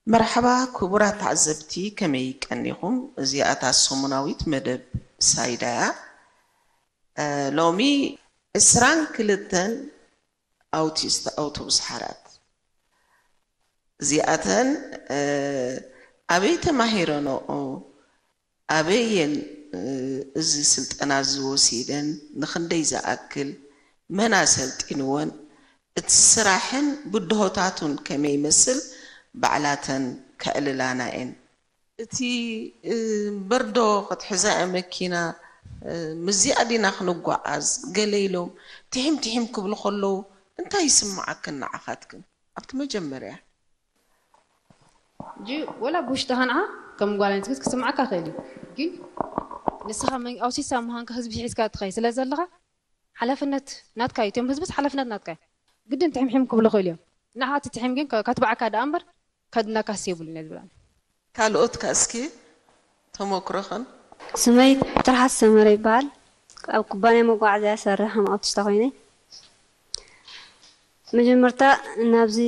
መርሓባ ክቡራት ተዓዘብቲ፣ ከመይ ቀኒኹም? እዚኣ እታ ሰሙናዊት መደብ ሳይዳ እያ። እ፣ ሎሚ ዕስራን ክልተን ኣውቲስት ኣውቶቡስ ሓራት። እዚኣተን፣ እ፣ ኣበይ ተማሂረንኦ? ኣበይ እየን፣ እ፣ እዚ ስልጠና እዚ ወሲደን? ንኽንደይ ዝኣክል? መን ኣሰልጢንወን? እቲ ስራሕን ብድሆታቱን ከመይ ይመስል? ባዕላተን ከዕልላና እየን። እቲ፣ እ፣ በርዶ ክትሕዛ እያ መኪና፣ እ፣ ምስዚኣ ዲና ክንጓዓዝ? ገለ ኢሎም ትሒም ትሒም ክብሉ ከለዉ እንታይ ይስምዓክን ንዓኻትክን? ኣብቲ መጀመርያ። ሕጂ ወላ ብውሽጥኻ ንዓ ከም ጓል ኣንስተይቲ ክስምዓካ ይኽእል እዩ። ግን ንስኻ መን-፣ ኣውቲስታ ምዃንካ ህዝቢ ሒዝካ ትኸይድ ስለ ዘለኻ ሓላፍነት ናትካ እዩ። እቶም ህዝብስ ሓላፍነት ናትካ እዩ። ግድን ትሕምሒም ክብሉ ይኽእሉ እዮም። ንዓኻ እቲ ትሒም ግን ከ-፣ ከትብዓካ ደኣ እምበር ከድነካስ የብሉን እየ ዝብል ኣነ። ካልኦት ከ እስኪ ተመክሮኽን? ስመይ ትርሓስ ሰመረ ይበሃል። ኣብ ኩባንያ መጓዓዝያ እሰርሕ ከም ኣውቲስታ ኮይነ። መጀመርታ ናብዚ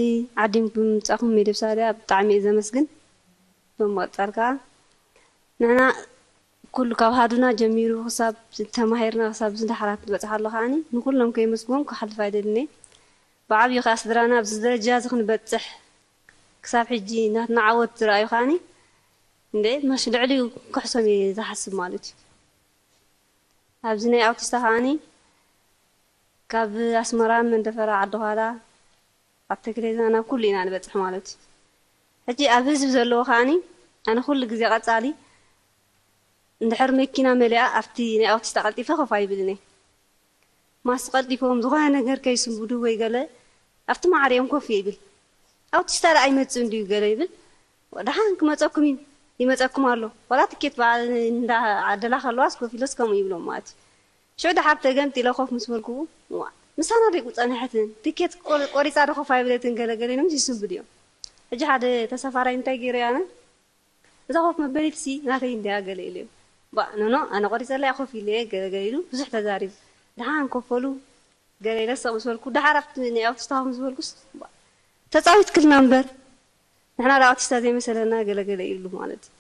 ዓዲ ብምምጻእኩም ሜድያ ሳይዳ ብጣዕሚ እየ ዘመስግን። ብምቕጻል ከኣ ንሕና ኩሉ ካብ ሃዱና ጀሚሩ ክሳብ ተማሂርና ክሳብ ዝንዳሓራት ንበጽሓሉ ከኣኒ ንኩሎም ከየመስግኖም ክሓልፍ ኣይደልን እየ። ብዓብዩ ከኣ ስድራና ኣብዚ ደረጃ እዚ ክንበጽሕ ክሳብ ሕጂ ናትና ዓወት ዝረኣዩ ከኣኒ እንደ መሽ ልዕሊኡ ክሕሶም እየ ዝሓስብ ማለት እዩ። ኣብዚ ናይ ኣውቲስታ ከኣኒ ካብ ኣስመራ፣ መንደፈራ፣ ዓዲ ዃላ፣ ኣተክሌዛ ናብ ኩሉ ኢና ንበጽሕ ማለት እዩ። ሕጂ ኣብ ህዝቢ ዘለዎ ከኣኒ ኣነ ኩሉ ግዜ ቀጻሊ እንድሕር መኪና መሊኣ ኣብቲ ናይ ኣውቲስታ ቀልጢፈ ኮፍ ኣይብልን እየ። ማስ ቀልጢፎም ዝኾነ ነገር ከይስንብዱ ወይ ገለ ኣብቲ ማዕሪኦም ኮፍ ይብል። ኣውቲስታ ደኣ ኣይመጽእን ድዩ ገለ ይብል። ደሓን ክመጸኩም እዩ፣ ይመጸኩም ኣሎ። ዋላ ትኬት በዓል እንዳ ዓደላ ከለዋስ ኮፍ ኢለስ ከምኡ ይብሎም ማለት እዩ። ሽዑ ደሓር ተገምጢለ ኮፍ ምስ በልኩ፣ ዋ፣ ምሳና ደይ ቁ ጸንሐትን፣ ትኬት ቆር-፣ ቆሪጻ ዶ ኮፍ ኣይብለትን ገለ ገለ ኢሎም ይስንብዱ እዮም። ሕጂ ሓደ ተሳፋራይ እንታይ ገይረ ኣነ፣ እዛ ኮፍ መበሊትሲ ናተይ እንድያ ገለ ኢለዮ። ባ፣ ኖኖ፣ ኣነ ቆሪጸላ እየ ኮፍ ኢለ ገለ ገለ ኢሉ ብዙሕ ተዛሪቡ። ደሓን ኮፍ በሉ ገለ ኢለ ሰቕ ምስ በልኩ፣ ደሓር ኣብቲ ናይ ኣውቲስታ ምስ በልኩስ፣ ባ፣ ተጻዊትክልና እምበር፣ ንሕና ዶ ኣውቲስታ ዘይመሰለና ገለ ገለ ኢሉ ማለት እዩ።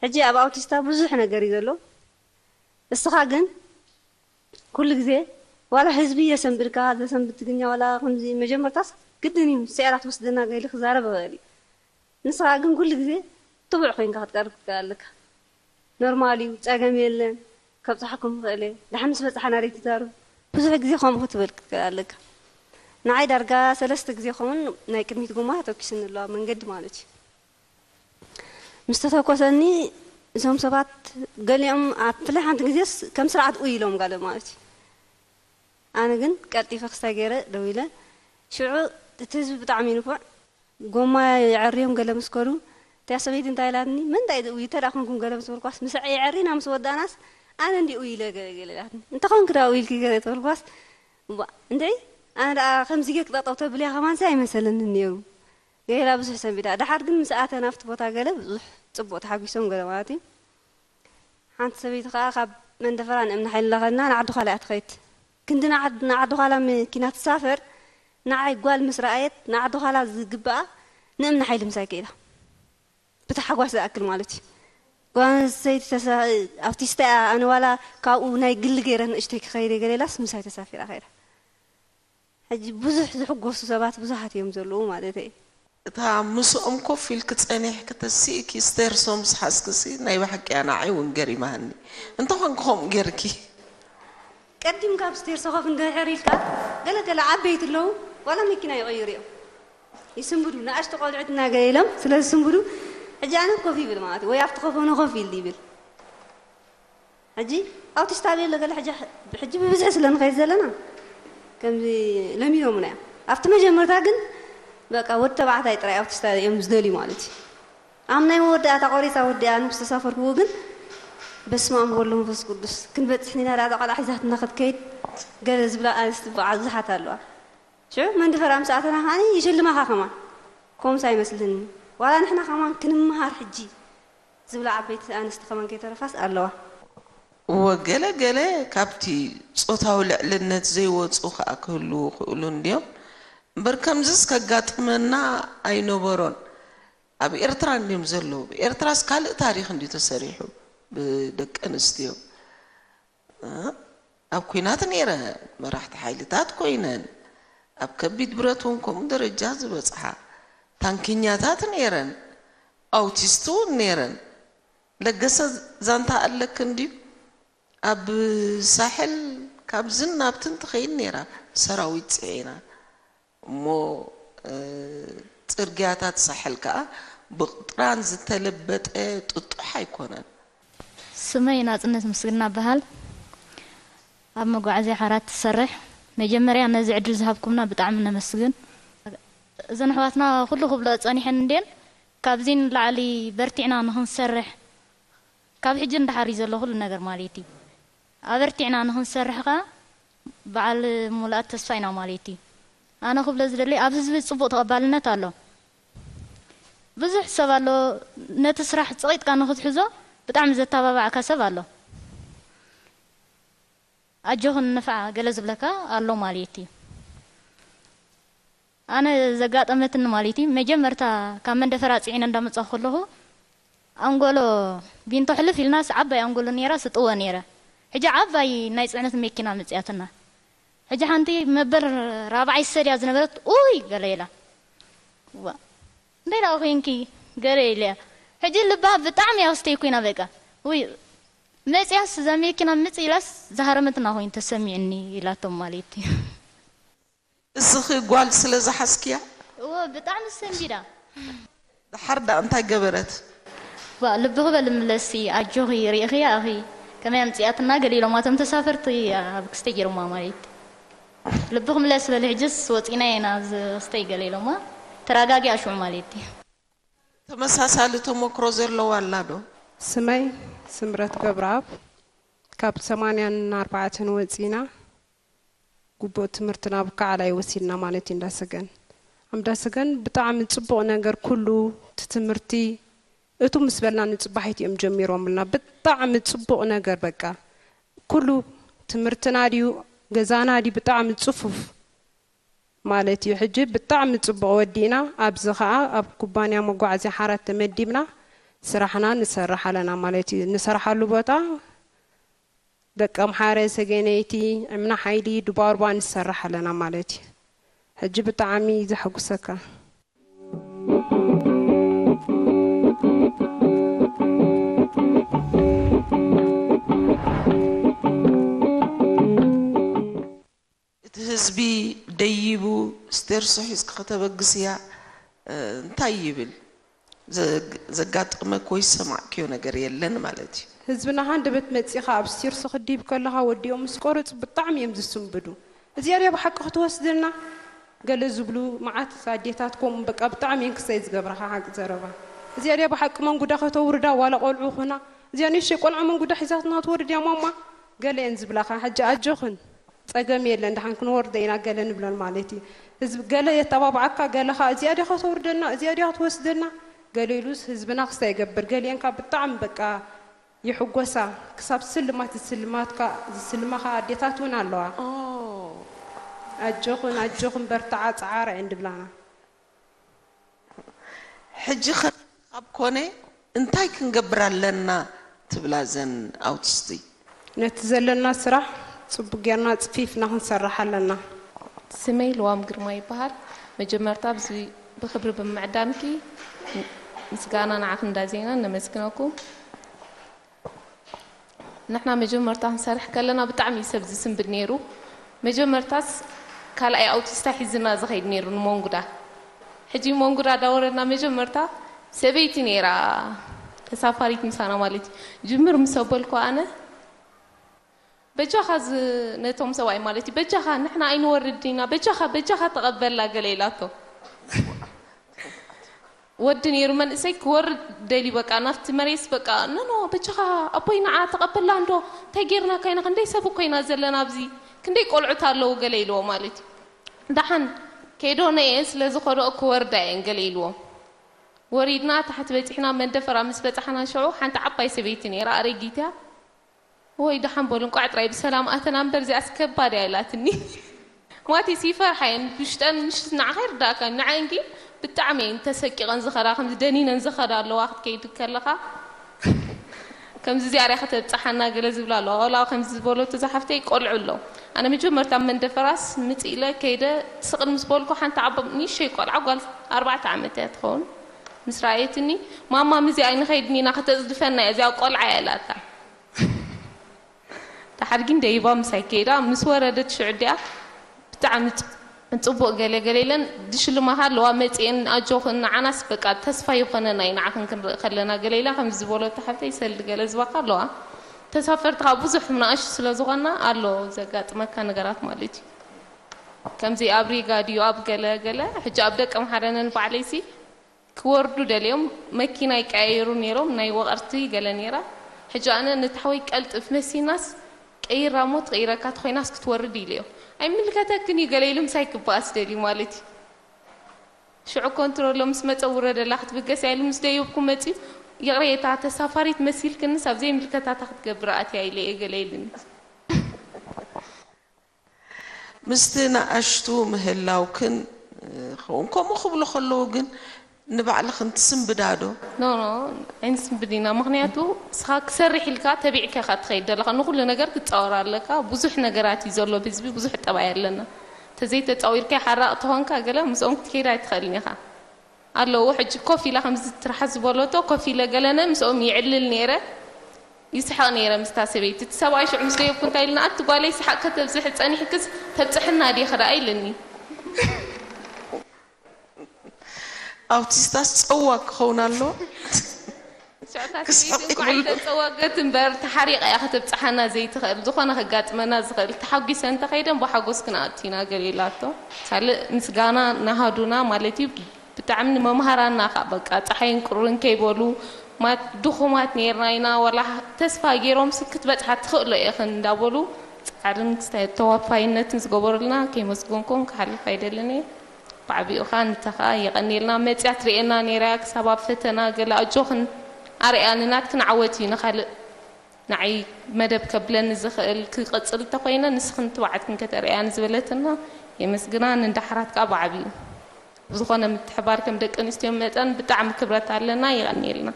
ሕጂ ኣብ ኣውቲስታ ብዙሕ ነገር እዩ ዘሎ። እስኻ ግን ኩሉ ግዜ ዋላ ህዝቢ የሰንብድካ፣ ዘሰንብድ ትግርኛ ዋላ ከምዚ መጀመርታስ ግድን እዩ፣ ስዒራ ትወስደና ገይሉ ክዛረብ ይኽእል እዩ። ንስኻ ግን ኩሉ ግዜ ጥቡዕ ኮይንካ ክትቀርብ ትኽእል ኣለካ። ኖርማል እዩ፣ ጸገም የለን፣ ከብጽሓኩም ይኽእል እየ። ደሓን ምስ በጽሓ ናደይ ትዛረብ፣ ብዙሕ ግዜ ከምኡ ክትብል ክትክእል ኣለካ። ንዓይ ዳርጋ ሰለስተ ግዜ ከምኡን ናይ ቅድሚት ጎማ ተኪስኒ ኣሎ ኣብ መንገዲ ማለት እዩ። ምስ ተተኮሰኒ እዞም ሰባት ገሊኦም ኣብ ፍላይ ሓንቲ ግዜስ ከም ስርዓት ኡይ ኢሎም ጋለ ማለት እዩ። ኣነ ግን ቀልጢፈ ክስታይ ገይረ ደው ኢለ። ሽዑ እቲ ህዝቢ ብጣዕሚ እዩ ንፉዕ። ጎማ የዐርዮም ገለ ምስ ከዱ፣ እታ ሰበይቲ እንታይ ኢላትኒ፣ "መን እንታይ እዩ ተደኣ ኮንኩም?" ገለ ምስ በልኳስ፣ ምስ የዐሪና ምስ ወዳእናስ፣ "ኣነ እንዲ ኡይ ኢለ ገለ ገለ" ኢላትኒ። "እንተኾንኪ ደኣ ኡይ ኢልኪ ገለ" ተበልኳስ፣ "እባ፣ እንድዒ፣ ኣነ ደኣ ከምዚ ጌርኪ ጠጠው ተብልያ ከማንሲ ኣይመሰለንን ነይሩ" ገለ ኢላ ብዙሕ ሰንቢዳ። ደሓር ግን ምስ ኣተና ኣብቲ ቦታ ገለ ብዙሕ ጽቡቕ ተሓጒሶም ገለ ማለት እዩ። ሓንቲ ሰበይቲ ኸኣ ካብ መንደፈራ ንእምኒ ሓይሊ እናኸድና ንዓዲ ዃላ እያ ትኸይድ። ክንዲ ንዓድ-፣ ንዓዲ ዃላ መኪና ትሳፈር፣ ንዓይ ጓል ምስ ረኣየት ንዓዲ ዃላ ዝግብኣ ንእምኒ ሓይሊ ምሳይ ከይዳ። ብታሕጓስ ዝኣክል ማለት እዩ። ጓል ኣንስተይቲ ተሳ-፣ ኣውቲስታ እያ፣ ኣነ ዋላ ካብኡ ናይ ግሊ ገይረ ንእሽተይ ክኸይድ እየ ገለ ኢላስ ምሳይ ተሳፊራ ከይዳ። ሕጂ ብዙሕ ዝሕጎሱ ሰባት ብዙሓት እዮም ዘለዉ ማለተይ። እታ ምስኦም ኮፍ ኢልኪ ጸኒሕኪ ተሲእኪ ስቴርሶ ምስ ሓዝክሲ ናይ ብሓቂ እያ ንዓይ እውን ገሪማኒ። እንተኾንኪ ከምኡ ጌርኪ? ቀዲምካ ኣብ ስቴርሶ ኮፍ እንድሕር ኢልካ ገለ ገለ ዓበይቲ ኣለዉ ዋላ መኪና ይቕይሩ እዮም። ይስንብዱ፣ ንኣሽቱ ቆልዑት እናገለ ኢሎም ስለ ዝስንብዱ ሕጂ ኣነ ኮፍ ይብል ማለት እዩ። ወይ ኣብቲ ኮፎኖ ኮፍ ኢል ይብል። ሕጂ ኣውቲስታ ኣበይ ኣሎ ገለ ሕጂ፣ ሕጂ ብብዝሒ ስለ ንኸይድ ዘለና ከምዚ ለሚዶምና እዮም። ኣብቲ መጀመርታ ግን በቃ ወዲ ተባዕታይ ጥራይ ኣውቲስታ እዮም ዝደልዩ ማለት እዩ። ኣብ ናይ መወዳእታ ቆሪፃ ወዲኣ ምስ ተሳፈርክዎ ግን በስመ ኣብ ወወልድ ወመንፈስ ቅዱስ ክንበፅሕ ኢና እዛ ቆልዓ ሒዛትና ክትከይድ ገለ ዝብላ ኣንስቲ በዓል ብዙሓት ኣለዋ። ሽዑ መንደፈራ ምስ ኣተና ከዓኒ ይሽልማኻ ከማን። ከምኡስ ኣይመስልንን። ዋላ ንሕና ከማን ክንምሃር ሕጂ ዝብላ ዓበይቲ ኣንስቲ ከማን ከይተረፋስ ኣለዋ። እወ፣ ገለ ገለ ካብቲ ጾታዊ ልዕልነት ዘይወጹ ከኣ ክህልዉ ይኽእሉ እንድዮም። እምበር ከምዝስ ከጋጥመና ኣይነበሮን። ኣብ ኤርትራ እንዲዮም ዘለዉ። ኤርትራስ ካልእ ታሪኽ እንዲዩ ተሰሪሑ ብደቂ ኣንስትዮ። እ? ኣብ ኲናት ነይረን፣ መራሕቲ ሓይልታት ኮይነን፣ ኣብ ከቢድ ብረት እውን ከምኡ ደረጃ ዝበጽሓ ታንኪኛታት ነይረን፣ ኣውቲስት እውን ነይረን። ለገሰ ዛንታ ኣለክ እንድዩ? ኣብ ሳሕል ካብዝን ናብትን ትኸይድ ነይራ፣ ሰራዊት ጽዒና። እሞ፣ እ፣ ጽርግያታት ሳሕል ከኣ ብጥራን ዝተለበጠ ጥጡሕ ኣይኮነን። ስመይ ናጽነት ምስግና እበሃል። ኣብ መጓዓዝያ ሓራት ትሰርሕ። መጀመርያ ነዚ ዕድል ዝሃብኩምና ብጣዕሚ ነመስግን። እዘን ኣሕዋትና ኩሉ ክብሎ ጸኒሐን እንድየን፣ ካብዚ ንላዕሊ በርቲዕና ንኽንሰርሕ፣ ካብ ሕጂ ንደሓር እዩ ዘሎ ኩሉ ነገር ማለት እዩ። ኣበርቲዕና ንኽንሰርሕ ኸኣ በዓል ሙሉኣት ተስፋ ኢና ማለት እዩ። ኣነ ክብሎ ዝደሊ ኣብ ህዝቢ ጽቡቕ ተቐባልነት ኣሎ። ብዙሕ ሰብ ኣሎ ነቲ ስራሕ ጸቒጥካ ንኽትሕዞ ብጣዕሚ ዘተባብዓካ ሰብ ኣሎ። ኣጆኽን ንፍዓ ገለ ዝብለካ ኣሎ ማለት እዩ። ኣነ ዘጋጠመትኒ ማለት እዩ፣ መጀመርታ ካብ መንደፈራ ጽዒነ እንዳመጻኹ ከለኹ ኣንጎሎ ቢንቶ ሕልፍ ኢልናስ ዓባይ ኣንጎሎ ነይራ ስጥወ ነይረ። ሕጂ ዓባይ ናይ ጽዕነት መኪና መጽያትና። ሕጂ ሓንቲ መበል ራብዓይ ሰድያ ዝነበረት ኡይ ገለ ኢላ። ዋ፣ እንታይ ደኣ ኮይንኪ? ገለ ኢለያ። ሕጂ ልባ ብጣዕሚ ኣስተይ ኮይና በቃ። ውይ፣ መጽያስ እዛ መኪና ምጽ ኢላስ ዝሃረመትና ኮይኑ ተሰሚዕኒ ኢላቶም ማለት እዩ። እስኺ ጓል ስለ ዝሓዝክያ? እወ፣ ብጣዕሚ ሰንቢዳ። ደሓር ደኣ እንታይ ገበረት? ዋ፣ ልብኺ በል ምለሲ፣ ኣጆኺ፣ ርኢኽያ ኢኺ ከመይ ኣምጺኣትና ገለ ኢሎማ እቶም ተሳፈርቲ ኣብ ክስተ ጌሮማ ማለት። ልብኺ ምለስ በሊ፣ ሕጅስ ወጺና ኢና ኣብዚ ክስተይ ገለ ኢሎማ። ተረጋጊኣ ሽዑ ማለት እዩ። ተመሳሳሊ ተመክሮ ዘለዋ ኣላ ዶ? ስመይ ስምረት ገብረኣብ፣ ካብ ሰማንያን ኣርባዕተን ወጺና ግቡእ ትምህርትና ኣብ ከዓላይ ወሲድና ማለት እዩ። እንዳሰገን ኣብ እንዳሰገን ብጣዕሚ ጽቡቕ ነገር ኩሉ፣ እቲ ትምህርቲ እቱ ምስ በልና ንጽባሒት እዮም ጀሚሮምልና። ብጣዕሚ ጽቡቕ ነገር በቃ ኩሉ ትምህርትና ድዩ ገዛና ድዩ ብጣዕሚ ጽፉፍ ማለት እዩ። ሕጂ ብጣዕሚ ጽቡቕ ወዲእና፣ ኣብዚ ኸኣ ኣብ ኩባንያ መጓዓዝያ ሓራት ተመዲብና ስራሕና ንሰርሕ ኣለና ማለት እዩ። ንሰርሓሉ ቦታ ደቂ ኣምሓረ፣ ሰገነይቲ፣ ዕምና ሓይሊ፣ ዱባሩባ ንሰርሕ ኣለና ማለት እዩ። ሕጂ ብጣዕሚ እዩ ዘሐጉሰካ። እቲ ህዝቢ ደይቡ ስቴርሶ ሒዝኪ ከተበግስያ፣ እ፣ እንታይ ይብል? ዘ-፣ ዘጋጠመክ ወይ ዝሰማዕክዮ ነገር የለን ማለት እዩ። ህዝብና ሃንደበት መጺኻ ኣብ ስቴርሶ ክድይብ ከለኻ ወዲኦም ምስ ቆረጹ ብጣዕሚ እዮም ዝስንብዱ። እዚኣ ድያ ብሓቂ ክትወስደና? ገለ ዝብሉ መዓት ኣዴታት ከምኡ በቃ ብጣዕሚ እየን ክሰይ ዝገብራኻ ሓቂ ዘረባ። እዚኣ ድያ ብሓቂ መንጉዳ ከተውርዳ ዋላ ቆልዑ ኹና? እዚኣ ንእሽተይ ቆልዓ መንጉዳ ሒዛትና ትወርድ እያ ማማ? ገለ እየን ዝብላኻ። ሕጂ ኣጆኽን ጸገም የለን፣ ደሓን ክንወርዶ ኢና ገለ ንብለን ማለት እዩ። ህዝቢ ገለ የተባብዓካ፣ ገለ ኸኣ እዚኣ ድያ ከተውርደና፣ እዚኣ ድያ ክትወስደና፣ ገለ ኢሉስ ህዝብና ክስታይ ይገብር። ገሊኤን ከኣ ብጣዕሚ በቃ ይሕጎሳ። ክሳብ ስልማት ዝስልማትካ፣ ዝስልማኻ ኣዴታት እውን ኣለዋ። ኦ። ኣጆኽን፣ ኣጆኽን በርትዓ፣ ጸዓር እየን ድብላና። ሕጂ ኸ ካብ ኮነ እንታይ ክንገብር ኣለና ትብላ እዘን ኣውቲስቲ? ነቲ ዘለና ስራሕ ጽቡቅ ጌርና ጽፊፍና ክንሰርሕ ኣለና። ስመይ ልዋም ግርማ ይበሃል። መጀመርታ ኣብዚ ብክብሪ ብምዕዳምኪ ምስጋና ንዓኽን እንዳ ዜናን ነመስግነኩም። ንሕና መጀመርታ ክንሰርሕ ከለና ብጣዕሚ እዩ ሰብ ዝስንብድ ነይሩ። መጀመርታስ ካልኣይ ኣውቲስታ ሒዝና ዝኸይድ ነይሩ ንሞንጉዳ። ሕጂ መንጉዳ ዳወረድና መጀመርታ ሰበይቲ ነይራ ተሳፋሪት ምሳና ማለት እዩ። ጅምር ምስ ኣበልኩ ኣነ በጃኻ ዝ-፣ ነቶም ሰብኣይ ማለት እዩ፣ በጃኻ ንሕና ኣይንወርድ ኢና፣ በጃኻ፣ በጃኻ ተቐበልና ገለ ኢላቶ። ወዲ ነይሩ መንእሰይ ክወርድ ደልዩ በቃ ናብቲ መሬስ በቃ፣ ኖ፣ ኖ፣ በጃኻ ኣቦይ ንዓ ተቐበልና እንዶ፣ እንታይ ጌርናካ ኢና፣ ክንደይ ሰብ እኮ ኢና ዘለና ኣብዚ፣ ክንደይ ቆልዑት ኣለዉ ገለ ኢልዎ ማለት እዩ። ደሓን ከይዶ ነየ ስለ ዝኸድኦ ክወርዳ እየን ገለ ኢልዎ። ወሪድና ታሕቲ በጺሕና መንደፈራ ምስ በጻሕና ሽዑ ሓንቲ ዓባይ ሰበይቲ ነይራ ኣረጊት እያ። ወይ ደሓን በሉ እንቋዕ ጥራይ ብሰላም ኣተና እምበር እዚኣስ ከባድ እያ ኢላትኒ። ማቲስ ይፈርሓ እየን ብሽጠን ምሽ ንዓኻ ይርዳእካ ንዓንጊ ብጣዕሚ እየን ተሰቂቐን ዝኸዳ፣ ከምዚ ደኒነን ዝኸዳ ኣለዋ። ክትከይድ ከለኻ ከምዚ እዚኣ ርያ ከተብፅሓና ገለ ዝብላ ኣለዋ። ዋላ ከምዚ ዝበለቶ ዝሓፍተይ ቆልዑ ኣለዉ። ኣነ መጀመርታ መንደፈራስ ምፅ ኢለ ከይደ ስቕል ምስ በልኩ ሓንቲ ዓቦ ንእሸይ ቆልዓ ጓል ኣርባዕተ ዓመት እያ ትኸውን ምስ ረኣየትኒ፣ ማማ ምዚ ኣይንኸይድን ኢና ከተፅድፈና እያ እዚኣ ቆልዓ እያ ኢላታ። ደሓር ግን ደይባ ምሳይ ከይዳ ምስ ወረደት ሽዑ ዲኣ ብጣዕሚ ጽ- ጽቡቅ ገለ ገለ ኢለን ድሽልማኻ ኣለዋ መጽኤን ኣጆኽን ንዓናስ በቃ ተስፋ ይኾነና እዩ ንዓኽን ክንርኢ ከለና ገለ ኢላ ከም ዝበሎ ተሓፍተይ ሰልዲ ገለ ዝባካ ኣለዋ። ተሳፈርቲ ካብ ብዙሕ ምናእሽ ስለ ዝኾና ኣሎ ዘጋጥመካ ነገራት ማለት እዩ። ከምዚ ኣብ ሪጋ ድዩ ኣብ ገለ ገለ ሕጂ ኣብ ደቀ ምሓረነን ባዕለይሲ ክወርዱ ደልዮም መኪና ይቀያየሩ ነይሮም ናይ ወቐርቲ ገለ ነይራ። ሕጂ ኣነ ነቲ ሓወይ ቀልጥፍ መሲናስ ቀይራ እሞ ትቐይረካ ተኾይናስ ክትወርድ ኢለዮ። ኣይምልከተክን እዩ ገለ ኢሉ ምሳይ ክበኣስ ደልዩ ማለት እዩ። ሽዑ ኮንትሮሎ ምስ መጸ ውረደላ ክትብገስ እያ ኢሉ ምስ ደየብኩ መጽዩ ይቕሬታ ተሳፋሪት መሲልክንስ ኣብ ዘይምልከታታ ክትገብር ኣትያ ኢለ እየ ገለ ኢሉኒ። ምስቲ ንኣሽቱ ምህላውክን ኸውን ከምኡ ክብሉ ከለዉ ግን ንባዕልኽን ትስንብዳ ዶ? ኖ ኖ ኣይንስንብድ ኢና። ምኽንያቱ እስኻ ክሰርሕ ኢልካ ተቢዕካ ኢኻ ትኸይድ ዘለኻ። ንኹሉ ነገር ክትፃወር ኣለካ። ብዙሕ ነገራት እዩ ዘሎ ብህዝቢ ብዙሕ ጠባይ ኣለና። ተዘይተፃዊርካ ሓራቕ ተኾንካ ገለ ምስኦም ክትከይድ ኣይትኽእልን ኢኻ። ኣለዉ ሕጂ ኮፍ ኢላ ከምዚ ትርሓስ ዝበለቶ ኮፍ ኢለ ገለነ ምስኦም ይዕልል ነይረ። ይስሓቕ ነይረ ምስታ ሰበይቲ። እቲ ሰብኣይ ሽዑ ምስ ደየብኩ እንታይ ኢልና ኣቲ ጓለይ ሰሓቕ ከተብዝሒ ጸኒሕክስ ተብጽሕና ዲኺ ደኣ ኢልኒ። ኣውቲስታስ ጸዋግ ክኸውን ኣለዎ። ሽዑ እታ ሰበይቲ እንኳዕ ኣይተጸወገት እምበር ተሓሪቓ እያ ከተብጽሓና ዘይትኽእል። ዝኾነ ከጋጥመና ዝኽእል ተሓጒሰ እንተኸይደ እምባ ሓጎስ ክንኣቱ ኢና ገለ ኢላቶ። ካልእ ምስጋና ናሃዱና ማለት እዩ። ብጣዕሚ ንመምሃራና ከዓ በቃ ፀሓይን ቁርን ከይበሉ ማት ድኹማት ነይርና ኢና ዋላ ተስፋ ገይሮም ስ ክትበፅሓ ትኽእሎ ኢኽን እንዳበሉ ፃዕርን ክስታይ- ተዋፋይነትን ዝገበሩልና ከይመስገንኩም ክሓልፍ ኣይደልን እየ። ብዓቢኡ ከዓ ንታ ከዓ የቐንየልና መፅያ ትርእየና ነይራ እያ ክሳብ ኣብ ፈተና ገለ ኣጆኽን ኣርኣያ ንናትክን ዓወት እዩ ንኻልእ ንዓይ መደብ ከብለኒ ዝኽእል ክቕፅል እንተኾይነ ንስኽን እቲ ባዕልክን ከተርእያኒ ዝበለትና የመስግና ንዳሕራት ከዓ ብዓብዩ ብዝኾነ ምትሕባር ከም ደቂ ኣንስትዮ መጠን ብጣዕሚ ክብረት ኣለና የቐንየልና።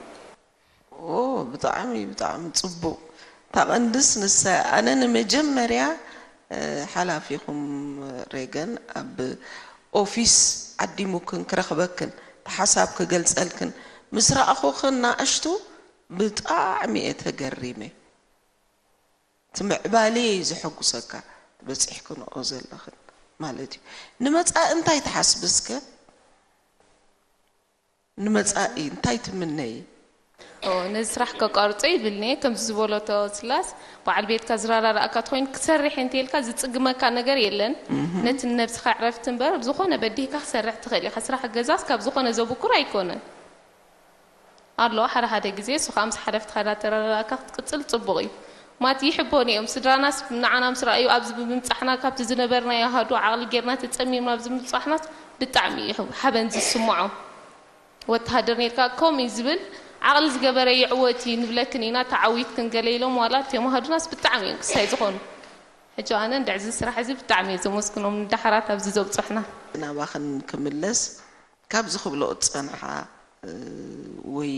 ኦ ብጣዕሚ ብጣዕሚ ፅቡቅ ታቐንድስ ንሳ ኣነ ንመጀመርያ ሓላፊኹም ሬገን ኣብ ኦፊስ ዓዲሙክን ክረኽበክን ተሓሳብ ክገልፀልክን ምስ ረኣኹኽን ናእሽቱ ብጣዕሚ እየ ተገሪመ። እቲ ምዕባለ እዩ ዘሐጉሰካ በፂሕክንኦ ዘለኽን ማለት እዩ። ንመፃኢ እንታይ ትሓስቢ እስከ? ንመፃኢ እንታይ ትምነዪ? ነዚ ስራሕ ከቋርፆ ይብልኒ ከምዚ ዝበለቶ ስላስ በዓል ቤትካ ዝራራረኣካ ተኮይኑ ክሰርሕ እንተ ኢልካ ዝፅግመካ ነገር የለን። ነቲ ንነብስኻ ዕረፍቲ እምበር ብዝኾነ በዲህካ ክሰርሕ ትኽእል ኢኻ። ስራሕ ገዛስ ካብ ዝኾነ ዘብኩር ኣይኮነን። ኣሎ ሓደ ሓደ ግዜ እሱ ከዓ ምስ ሓለፍትኻ እንዳተረዳዳእካ ክትቅፅል ፅቡቕ እዩ። ማት ይሕበኑ እዮም ስድራናስ ንዓና ምስ ረኣዩ ኣብዚ ብምብፃሕና ካብቲ ዝነበርናዮ ኣሃዱ ዓቕሊ ጌርና ተፀሚምና ኣብዚ ምብፃሕናስ ብጣዕሚ እዩ ሓበን ዝስምዖም። ወተሃደር ኔርካ ከምኡ እዩ ዝብል ዓቕሊ ዝገበረ ይዕወት እዩ ንብለክን ኢና ተዓዊትክን ገለ ኢሎም ዋላ እቶም ኣሃዱናስ ብጣዕሚ እዮም ክስታይ ዝኾኑ። ሕጂ ኣነ እንድዒ እዚ ስራሕ እዚ ብጣዕሚ እየ ዘመስግኖም ንዳሕራት ኣብዚ ዘብፅሑና። ናባኽን ክምለስ ካብዚ ክብልኦ ዝጸንሓ ወይ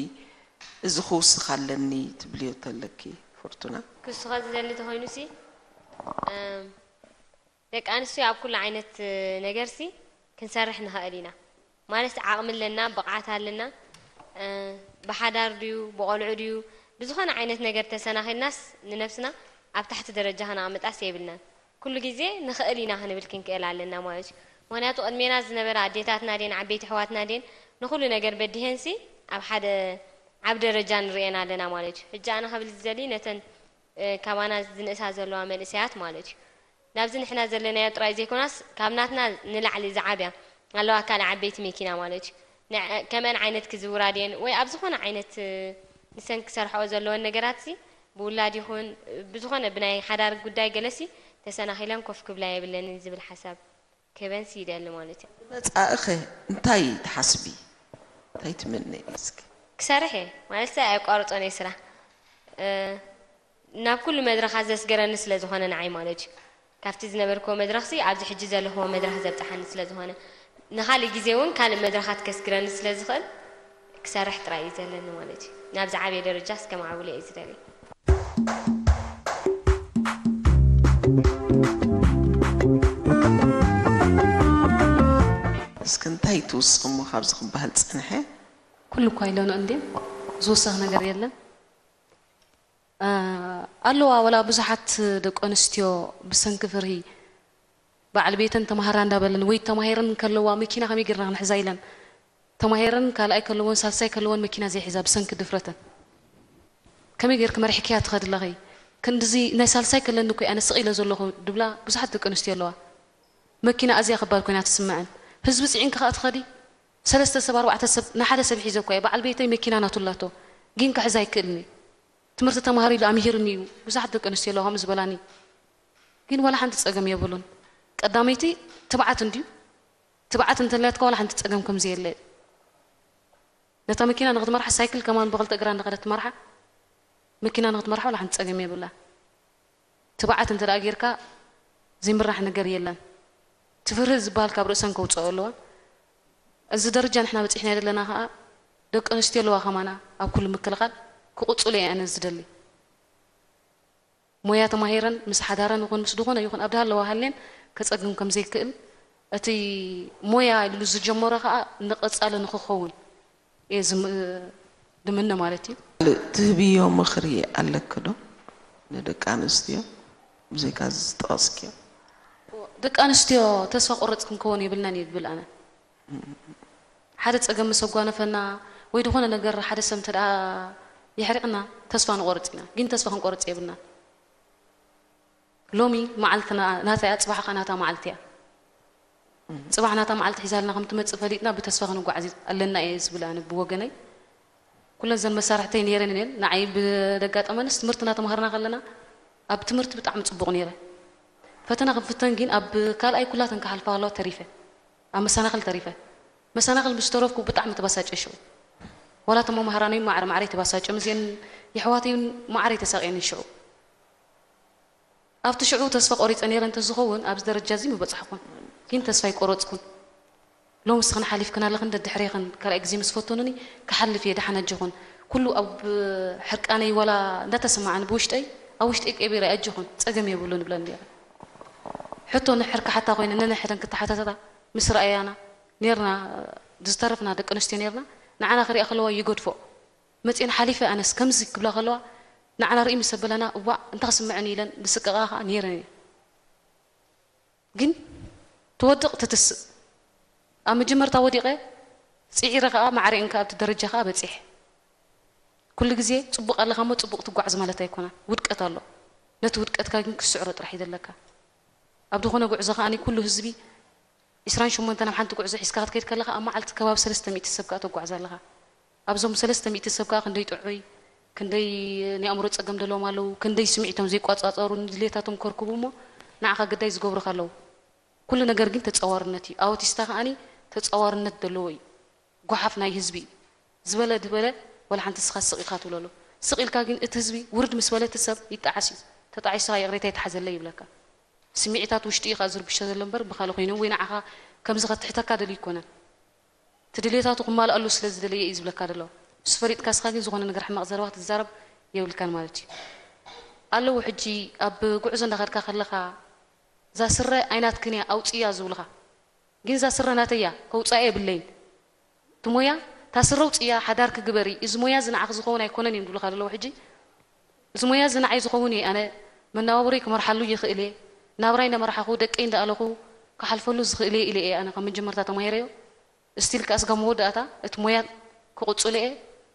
እዚ ክውስኽ ኣለኒ ትብልዮ ተለኪ ፍርቱና? ክውስኸ ዝደሊ ተኾይኑሲ ደቂ ኣንስትዮ ኣብ ኩሉ ዓይነት ነገርሲ ክንሰርሕ ንኽእል ኢና። ማለት ዓቕሚ ኣለና፣ ብቕዓት ኣለና፣ ብሓዳር ድዩ ብቖልዑ ድዩ ብዝኾነ ዓይነት ነገር ተሰናኺልናስ ንነብስና ኣብ ታሕቲ ደረጃ ከነቕምጣስ የብልናን። ኩሉ ግዜ ንኽእል ኢና ክንብል ክንክእል ኣለና ማለት እዩ። ምኽንያቱ ቅድሜና ዝነበራ ኣዴታትና ድየን ዓበይቲ ኣሕዋትና ድየን ንኹሉ ነገር በዲሀንሲ ኣብ ሓደ ዓቢ ደረጃ ንርእየን ኣለና ማለት እዩ። ሕጂ ኣነ ክብል ዝደሊ ነተን ካባና ዝንእሳ ዘለዋ መንእሰያት ማለት እዩ። ናብዚ ንሕና ዘለናዮ ጥራይ ዘይኮናስ ካብ ናትና ንላዕሊ ዝዓብያ ኣለዋ ካልእ ዓበይቲ መኪና ማለት እዩ። ከምአን ዓይነት ክዝውራ ድየን ወይ ኣብ ዝኾነ ዓይነት ንሰን ክሰርሐኦ ዘለወን ነገራትሲ ብውላድ ይኹን ብዝኾነ ብናይ ሓዳር ጉዳይ ገለሲ ተሰናኺለን ኮፍ ክብላ የብለንን ዝብል ሓሳብ ክህበንሲ ይደሊ ማለት እዩ። ንመጻኢኸ እንታይ ትሓስቢ? እንታይ ትምነይ እስኪ? ክሰርሕ እየ ማለት ኣየቋርጾን እየ ስራሕ። ናብ ኩሉ መድረኻት ዘስገረኒ ስለ ዝኾነ ንዓይ ማለት እዩ። ካብቲ ዝነበርክዎ መድረኽሲ ኣብዚ ሕጂ ዘለኽዎ መድረኽ ዘብጽሓኒ ስለ ዝኾነ ንኻልእ ግዜ እውን ካልእ መድረኻት ከስግረኒ ስለ ዝኽእል ክሰርሕ ጥራይ እዩ ዘለኒ ማለት እዩ። ናብ ዝዓበየ ደረጃ እስከ ማዕብሎ እየ ዝደሊ። እስኪ እንታይ ትውስኹ እሞ ካብዚ ክበሃል ዝጸንሐ? ኩሉ እኳ ኢለንኦ እንድየ ዝውሰኽ ነገር የለን። ኣለዋ ወላ ብዙሓት ደቂ ኣንስትዮ ብሰንኪ ፍርሂ በዓል ቤተን ተማሃራ እንዳበለን ወይ ተማሂረን ከለዋ መኪና ከመይ ጌርና ክንሕዛ ኢለን ተማሂረን ካልኣይ ከለወን ሳልሳይ ከለወን መኪና ዘይሒዛ ብሰንኪ ድፍረተን ከመይ ጌርኪ መሪሕክያ ትኸዲ ኣለኺ ክንድዚ ናይ ሳልሳይ ከለኒ እኮ ኣነ ስቕ ኢለ ዘለኹ ድብላ ብዙሓት ደቂ ኣንስትዮ ኣለዋ መኪና ኣዝያ ከባድ ኮይና ትስምዐን ህዝቢ ፅዒንኪ ከዓ ትኸዲ ሰለስተ ሰብ ኣርባዕተ ሰብ ንሓደ ሰብ ሒዘ እኳ እየ በዓል ቤተይ መኪና ናቱ ኣላቶ ግን ክሕዛ ኣይክእልን እዩ ትምህርቲ ተማሃሩ ኢሉ ኣምሂርኒ እዩ ብዙሓት ደቂ ኣንስትዮ ኣለዋ ከምኡ ዝበላኒ ግን ዋላ ሓንቲ ፀገም የብሉን ቀዳመይቲ ትብዓት እንድዩ ትብዓት እንተላትካ ዋላ ሓንቲ ፀገም ከምዘየለ ነታ መኪና ንክትመርሓ ሳይክል ከማን ብክልተ እግራ እንዳኸደት ትመርሓ መኪና ንክትመርሓ ዋላ ሓንቲ ፀገም የብላ ትብዓት እንተ ጌርካ ዘይምራሕ ነገር የለን ትፍርህ ዝበሃል ካብ ርእሰን ከውፅኦ ኣለዋ እዚ ደረጃ ንሕና በፂሕና ዘለና ከዓ ደቂ ኣንስትዮ ኣለዋ ከማና ኣብ ኩሉ ምክልኻል ክቕፅሉ እየ ኣነ ዝደሊ ሞያ ተማሂረን ምስ ሓዳረን ይኹን ምስ ዝኾነ ይኹን ኣብ ድሃለዋ ሃልየን ከፀግም ከም ዘይክእል እቲ ሞያ ኢሉ ዝጀመሮ ከዓ ንቐፃሊ ንክኸውን እየ ዝም- ድምነ ማለት እዩ ትህብዮ ምኽሪ ኣለኪ ዶ ንደቂ ኣንስትዮ ብዘይካ እዚ ዝጠቐስክዮ ደቂ ኣንስትዮ ተስፋ ቆረፅ ክንከውን የብልናን እየ ዝብል ኣነ ሓደ ፀገም ምስ ኣጓነፈና ወይ ዝኾነ ነገር ሓደ ሰብ እንተ ደኣ የሕሪቕና ተስፋ ንቆርፅ ኢና ግን ተስፋ ክንቆርፅ የብልና ሎሚ መዓልትና ናታ እያ ፅባሕ ከዓ ናታ መዓልቲ እያ ፅባሕ ናታ መዓልቲ ሒዛልና ከም ትመፅእ ፈሊጥና ብተስፋ ክንጓዓዝ ኣለና እየ ዝብል ኣነ ብወገነይ ኩለን ዘን መሳርሕተይ ነይረን እየን ንዓይ ብደጋጠመንስ ትምህርቲ እናተምሃርና ከለና ኣብ ትምህርቲ ብጣዕሚ ፅቡቕ ነይረ ፈተና ክንፍተን ግን ኣብ ካልኣይ ኩላተን ክሓልፋ ከለዋ ተሪፈ ኣብ መሰናኽል ተሪፈ መሰናኽል ምስ ተረፍኩ ብጣዕሚ ተባሳጨ ሽዑ ዋላ እቶም መምሃራነይ ማዕረ ማዕረ ተባሳጨ ምስን የሕዋተይ እውን ማዕረ ተሳቂየን ሽዑ ኣብቲ ሽዑ ተስፋ ቆሪፀ ነይረ እንተዝኸውን ኣብዚ ደረጃ እዚ ምበፃሕኩን ግን ተስፋ ይቆረፅኩን ሎምስ ኽን ሓሊፍክን ኣለኽን ደድሕሬኽን ካልኣይ ግዜ ምስ ፈተኑኒ ክሓልፍ እየ ደሓን ኣጆኹን ኩሉ ኣብ ሕርቃነይ ወላ እንዳተሰማዓኒ ብውሽጠይ ኣብ ውሽጠይ ቀቢረ ኣጆኹን ፀገም የብሉን ይብለን ነይረ ሕቶ ንሕር ክሓታ ኮይነ ነንሕደን ክተሓታተታ ምስ ረኣያና ነርና ዝተረፍና ደቂ ኣንስትዮ ነርና ንዓና ክሪኣ ከለዋ ይገድፎ መፅኤን ሓሊፈ ኣነስ ከምዚ ክብላ ከለዋ ንዓና ርኢ ምስ ኣበላና እዋእ እንታይ ክስምዐኒ ኢለን ዝስቀቓ ከዓ ነይረን እየን ግን ትወድቕ ትትስእ ኣብ መጀመርታ ወዲቐ ፅዒረ ከዓ ማዕረኤን ከዓ ኣብቲ ደረጃ ከዓ በፂሐ ኩሉ ግዜ ፅቡቕ ኣለኻ እሞ ፅቡቕ ትጓዓዝ ማለት ኣይኮነን ውድቀት ኣሎ ነቲ ውድቀትካ ግን ክትስዕሮ ጥራሕ እዩ ዘለካ ኣብ ዝኾነ ጉዕዞ ከዓ ኩሉ ህዝቢ ዕስራን ሸሞንተን ኣብ ሓንቲ ጉዕዞ ሒዝካ ክትከይድ ከለኻ ኣብ መዓልቲ ከባቢ ሰለስተ ሚእቲ ሰብ ከዓ ተጓዕዝ ኣለኻ ኣብዞም ሰለስተ ሚእቲ ሰብ ከዓ ክንደይ ጥዑይ ክንደይ ናይ ኣእምሮ ፀገም ዘለዎም ኣለዉ ክንደይ ስምዒቶም ዘይቋፃፀሩ ንድሌታቶም ከርክቡ እሞ ንዓኻ ግዳይ ዝገብሩኻ ኣለዉ ኩሉ ነገር ግን ተፃዋርነት እዩ ኣውቲስታ ከዓኒ ተፃዋርነት ዘለዎ እዩ ጓሓፍ ናይ ህዝቢ እዩ ዝበለ ድበለ ወላ ሓንቲ ስኻ ስቕ ኢልካ ትብለሉ ስቕ ኢልካ ግን እቲ ህዝቢ ውርድ ምስ በለ እቲ ሰብ ይጠዓስ እዩ ተጣዒስኻ ይቕሬታ ይተሓዘለይ ይብለካ ስምዒታት ውሽጢ እዩ ከዓ ዝርብሾ ዘሎ እምበር ብኻልእ ኮይኑ ወይ ንዓኻ ከምዚ ከትሕተካ ደልዩ ይኮነን እቲ ድልየታቱ ክማልኣሉ ስለ ዝደለየ እዩ ዝብለካ ዘሎ ንሱ ፈሊጥካ ስኻ ግን ዝኾነ ነገር ሕማቕ ዘረባ ክትዛረብ የብልካን ማለት እዩ ኣለዉ ሕጂ ኣብ ጉዕዞ እንዳኸድካ ከለኻ እዛ ስረ ኣይናትክን እያ ኣውፅያ ዝብልኻ ግን እዛ ስረ ናተይ እያ ከውፅኣ የብለይን እቲ ሞያ እታ ስረ ኣውፅያ ሓዳርኪ ግበሪ እዚ ሞያ እዚ ንዓኺ ዝኸውን ኣይኮነን እዮም ዝብልኻ ዘለዉ ሕጂ እዚ ሞያ እዚ ንዓይ ዝኸውን እዩ ኣነ መነባብሮይ ክመርሓሉ ይኽእል እየ ናብራይ እንዳመርሓኹ ደቀይ እንዳኣለኹ ክሓልፈሉ ዝኽእል እየ ኢለ እየ ኣነ ካብ መጀመርታ ተማሂረዮ still ከኣ ስጋብ መወዳእታ እቲ ሞያ ክቕጽሎ እየ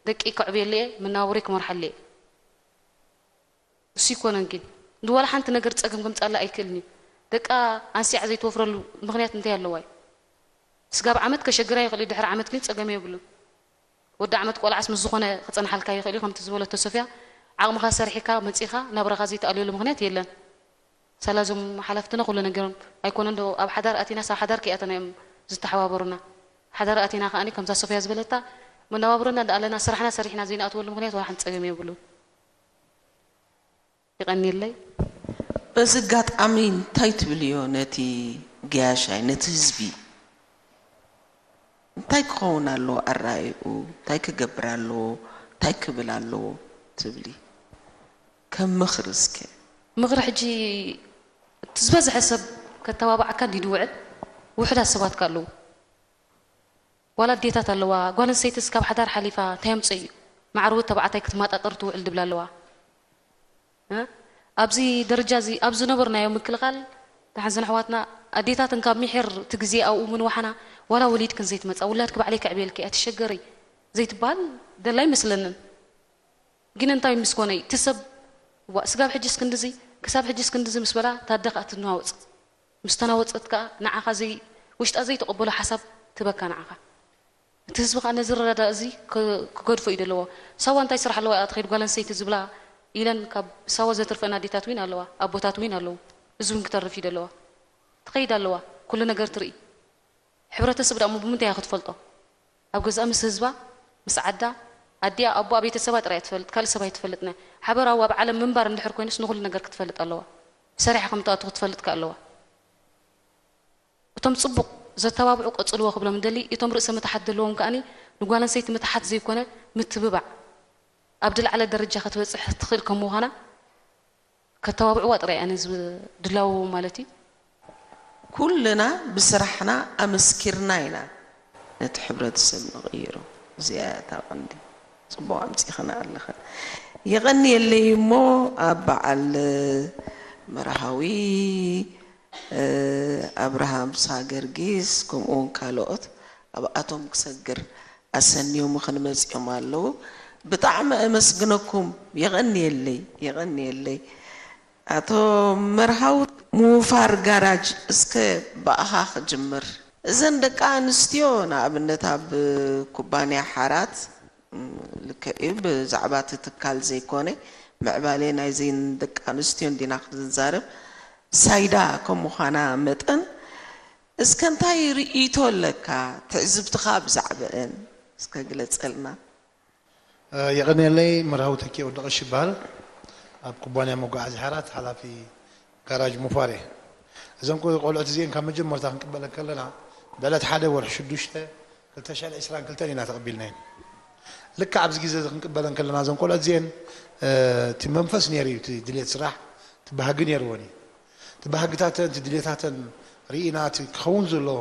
ደቀይ ከዕብየሉ እየ መነባብሮይ ክመርሓሉ እየ እሱ ይኮነን ግን ንዋላ ሓንቲ ነገር ጸገም ከምጻላ ኣይክእልን እዩ ደቃ ኣንሲዓ ዘይትወፍረሉ ምኽንያት እንታይ ኣለዋ እዩ ስጋብ ዓመት ከሸግራ ይኽእል እዩ ድሕሪ ዓመት ግን ጸገም የብሉን ወዲ ዓመት ቆልዓስ ምስ ዝኾነ ክጸንሓልካ ይኽእል እዩ ከምቲ ዝበለቶ ሶፍያ ዓቕምኻ ሰሪሕካ መጺኻ ናብራኻ ዘይትኣልየሉ ምኽንያት የለን ሳላ እዞም ሓላፍትና ኩሉ ነገሮም ኣይኮነን ዶ ኣብ ሓዳር ኣቲናስ ኣብ ሓዳር ከይኣተና እዮም ዝተሓባበሩና ሓዳር ኣቲና ከኣኒ ከምዛ ሶፍያ ዝበለታ መነባብሮና እንዳኣለና ስራሕና ሰሪሕና ዘይንኣትወሉ ምኽንያት ዋላ ሓንቲ ጸገም የብሉን ይቐንየለይ በዚ ኣጋጣሚ እንታይ ትብልዮ ነቲ ገያሻይ ነቲ ህዝቢ እንታይ ክኸውን ኣለዎ ኣረኣእይኡ? እንታይ ክገብር ኣለዎ? እንታይ ክብል ኣለዎ ትብሊ? ከም ምኽሪ እስከ። ምኽሪ ሕጂ እቲ ዝበዝሐ ሰብ ከተባብዓካ እንዲ ዝውዕል ውሑዳት ሰባት ከ ኣለዉ። ዋላ ኣዴታት ኣለዋ፣ ጓል ኣንስተይትስ ካብ ሓዳር ሓሊፋ እንታይ ኣምፅእ እዩ? ማዕርውት ተባዕታይ ክትመጣጠር ትውዕል ድብላ ኣለዋ። እ? ኣብዚ ደረጃ እዚ ኣብ ዝነበርናዮ ምክልኻል ተሓዘን ኣሕዋትና ኣዴታትን ካብ ሚሒር እቲ ግዜ ኣብኡ ምንዋሓና ዋላ ወሊድክን ዘይትመፃ ውላድኪ ባዕለይ ከዕብየልኪ ኣይትሸገሪ ዘይትበሃል ደላ ኣይመስለንን። ግን እንታይ ምስ ኮነ እዩ እቲ ሰብ ዋ ስጋብ ሕጅስ ክንድዚ ክሳብ ሕጅስ ክንድዚ ምስ በላ ታደ ከዓ ትናወፅ ምስ ተናወፀት ከዓ ንዓኻ ዘይ ውሽጣ ዘይተቐበሎ ሓሳብ ትበካ ንዓኻ እቲ ህዝቢ ከዓ ነዚ ረዳዳ እዚ ክገድፎ እዩ ዘለዎ ሳዋ እንታይ ስራሕ ኣለዋ እያ ትኸይድ ጓል ኣንስተይቲ ዝብላ ኢለን ካብ ሳዋ ዘትርፈን ኣዴታት ዊን ኣለዋ ኣቦታት ዊን ኣለዉ እዚ ውን ክተርፍ እዩ ደለዋ ትኸይድ ኣለዋ ኩሉ ነገር ትርኢ ሕብረተሰብ ደኣ እሞ ብምንታይ እያ ክትፈልጦ? ኣብ ገዝኣ ምስ ህዝባ፣ ምስ ዓዳ፣ ኣዲኣ ኣቦኣ ቤተሰባ ጥራይ እያ ትፈልጥ ካልእ ሰብ ኣይትፈልጥን እያ። ሓበራዊ ኣብ ዓለም ምንባር እንድሕር ኮይኑስ ንኹሉ ነገር ክትፈልጥ ኣለዋ። ሰሪሓ ከም ትኣቱ ክትፈልጥ ከ ኣለዋ። እቶም ጽቡቕ ዘተባብዑ ቀጽልዎ ክብሎም እደሊ፣ እቶም ርእሰ ምትሓት ዘለዎም ከኣ ንጓል ኣንስተይቲ ምትሓት ዘይኮነ ምትብባዕ ኣብ ድልዓለ ደረጃ ክትበጽሕ ትኽእል ከም ምዃና ከተባብዕዋ ጥራይ እያ ነዚ ድላው ማለት እዩ። ኩልና ብስራሕና ኣመስኪርና ኢና ነቲ ሕብረተሰብ ንቕይሮ። እዚኣ እያ እታ ቀንዲ። ጽቡቕ ኣምጺኽና ኣለኽን። የቐንየለይ እሞ ኣብ በዓል መርሃዊ ኣብርሃም ሳገርጊስ ከምኡ እውን ካልኦት ኣብኣቶም ክሰግር ኣሰንዮም ክንመጽኦም ኣለዉ። ብጣዕሚ ኣመስግነኩም። የቐንየለይ የቐንየለይ። ኣቶ መርሃዊ ምውፋር ጋራጅ እስከ ብኣኻ ክጅምር። እዘን ደቂ ኣንስትዮ ንኣብነት ኣብ ኩባንያ ሓራት ልክዕ እዩ ብዛዕባ እቲ ትካል ዘይኮነ ምዕባሌ ናይዘን ደቂ ኣንስትዮ እንዲና ክንዛረብ ሳይዳ ከም ምዃና መጠን እስከ እንታይ ርእይቶ ኣለካ ትዕዝብትኻ ብዛዕበአን እስከ ግለፀልና። የቐንየለይ መርሃዊ ተኪ ወዲ ቐሺ ይበሃል። ኣብ ኩባንያ መጓዓዝያ ሓራት ሓላፊ ጋራጅ ሙፋር እየ። እዘን ቆልዑት እዚአን ካብ መጀመርታ ክንቅበለን ከለና ብዕለት ሓደ ወርሒ ሽዱሽተ ክልተ ሽሕን ዕስራን ክልተን ኢና ተቐቢልናየን። ልክዕ ኣብዚ ግዜ እዚ ክንቅበለን ከለና እዘን ቆልዑት እዚአን እቲ መንፈስ ነይሩ እዩ፣ እቲ ድሌት ስራሕ፣ እቲ ባህጊ ነይርወን እዩ። እቲ ባህግታተን እቲ ድሌታተን ርኢና እቲ ክኸውን ዘለዎ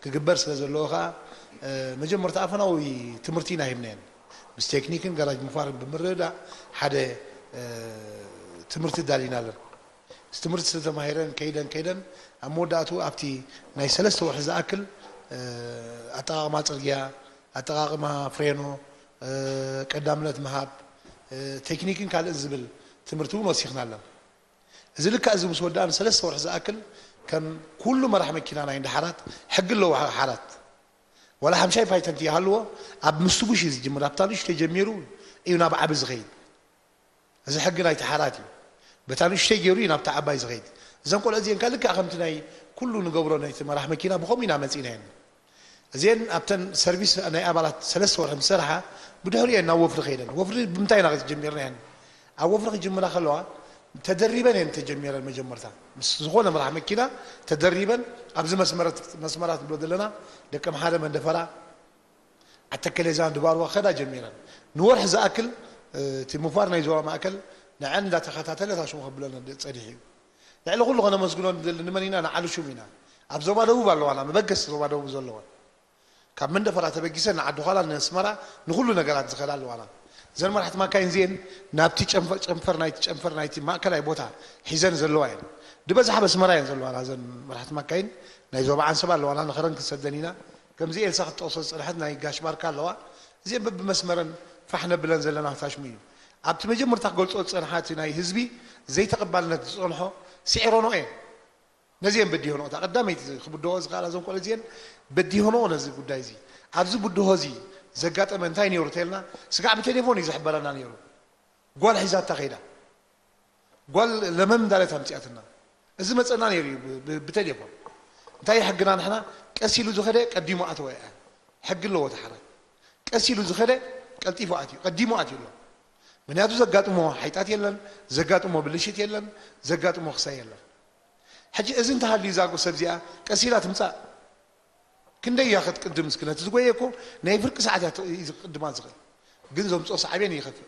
ክግበር ስለ ዘለዎ ከዓ መጀመርታ ኣፈናዊ ትምህርቲ ኢና ሂብናየን። ምስ ቴክኒክን ጋራጅ ምፋርን ብምርድዳእ ሓደ ትምህርቲ ኣዳሊናለን። እዚ ትምህርቲ ስለተማሂረን ከይደን ከይደን ኣብ መወዳእትኡ ኣብቲ ናይ ሰለስተ ወርሒ ዝኣክል ኣጠቓቕማ ፅርግያ፣ ኣጠቓቕማ ፍሬኖ፣ ቀዳምነት ምሃብ፣ ቴክኒክን ካልእን ዝብል ትምህርቲ እውን ወሲኽናለን። እዚ ልክዕ እዚ ምስ ወዳእና ሰለስተ ወርሒ ዝኣክል ከም ኩሉ መራሕ መኪና ናይ እንዳ ሓራት ሕጊ ኣለዎ ሓራት ዋላ ሓምሻይ ፓይተንት ይሃልዎ ኣብ ምስቡሽ እዩ ዝጅምር ኣብታ ንእሽተይ ጀሚሩ እዩ ናብ ዓቢ ዝኸይድ እዚ ሕጊ ናይቲ ሓራት እዩ በታ ንእሽተይ ገይሩ እዩ ናብታ ዓባይ ዝኸይድ እዘን ቆልዑ እዚአን ከ ልክዕ ከምቲ ናይ ኩሉ ንገብሮ ናይቲ መራሕ መኪና ብኸምኡ ኢና መፂናየን እዚአን ኣብተን ሰርቪስ ናይ ኣባላት ሰለስተ ወርሒ ምስ ሰርሓ ብድሕሪኡ እየን ናብ ወፍሪ ከይደን። ወፍሪ ብምንታይ ኢና ጀሚርናየን? ኣብ ወፍሪ ክጅምራ ከለዋ ተደሪበን እየን ተጀሚረን መጀመርታ ምስ ዝኾነ መራሕ መኪና ተደሪበን ኣብዚ መስመራት ንብሎ ዘለና ደቂ ኣምሓረ መንደፈራ ዓተከሌዛን ድባርዋ ከዳ ጀሚረን ንወርሒ ዝኣክል እቲ ምፋር ናይ ዞባ ማእከል ንዐን እንዳተኸታተለ እታ ሽሙ ከብለና ጸኒሑ እዩ። ልዕሊ ኩሉ ከነመስግኖ ንደሊ ንመን ኢና? ንዓሉ ሹም ኢና። ኣብ ዞባ ደቡብ ኣለዋና፣ መበገሲ ዞባ ደቡብ ዘለወን። ካብ መንደፈራ ተበጊሰን ንዓዲ ዃላ፣ ንኣስመራ፣ ንኹሉ ነገራት ዝኸዳ ኣለዋና። እዘን መራሕቲ ማካይን እዚኤን ናብቲ ጨንፈር ናይቲ ጨንፈር ናይቲ ማእከላይ ቦታ ሒዘን ዘለዋ እየን። ድበዝሓ ኣብ ኣስመራ እየን ዘለዋና እዘን መራሕቲ ማካይን። ናይ ዞባ ዓንሰባ ኣለዋና፣ ንኸረን ክንሰደን ኢና። ከምዚ ኤልሳ ክትጠቕሶ ዝጸንሐት ናይ ጋሽ ባርካ ኣለዋ። እዚኤን በብመስመረን ፋሕ ነብለን ዘለና ታሽሙ እዩ። ኣብቲ መጀመርታ ክገልጾ ዝጸንሓ እቲ ናይ ህዝቢ ዘይተቐባልነት ዝጸንሖ ስዒረንኦ እየን። ነዚኤን በዲሆንኦ እታ ቀዳመይቲ ክብድሆ ዝኽኣላ እዞም ቆልዑ እዚኤን በዲሆንኦ ነዚ ጉዳይ እዚ። ኣብዚ ብድሆ እዚ ዘጋጠመ እንታይ ነይሩ ተይልና ስጋዕ ብቴሌፎን እዩ ዝሕበረና ነይሩ። ጓል ሒዛታ ከይዳ ጓል ለመም እንዳለት ኣምፂኣትና እዚ መፀና ነይሩ እዩ ብቴሌፎን እንታይ ሕግና ንሕና ቀስ ኢሉ ዝኸደ ቀዲሙ ኣተወ ሕጊ ኣለዎ ተሓረ ቀስ ኢሉ ዝኸደ ቀልጢፉ ኣትዩ ቀዲሙ ኣትዩ ኣሎ ምክንያቱ ዘጋጥሞ ሓይጣት የለን ዘጋጥሞ ብልሽት የለን ዘጋጥሞ ክሳይ የለን ሕጂ እዚ እንተሃልዩ እዛ ሰብ እዚኣ ቀስ ኢላ ትምፃእ ክንደይ እያ ክትቅድም እስኪ? ነቲ ዝጎየ እኮ ናይ ፍርቂ ሰዓት እያ ት- እዩ ዝቅድማ ዝኽእል። ግን ዘምፅኦ ሳዕቤን ይኸፍእ።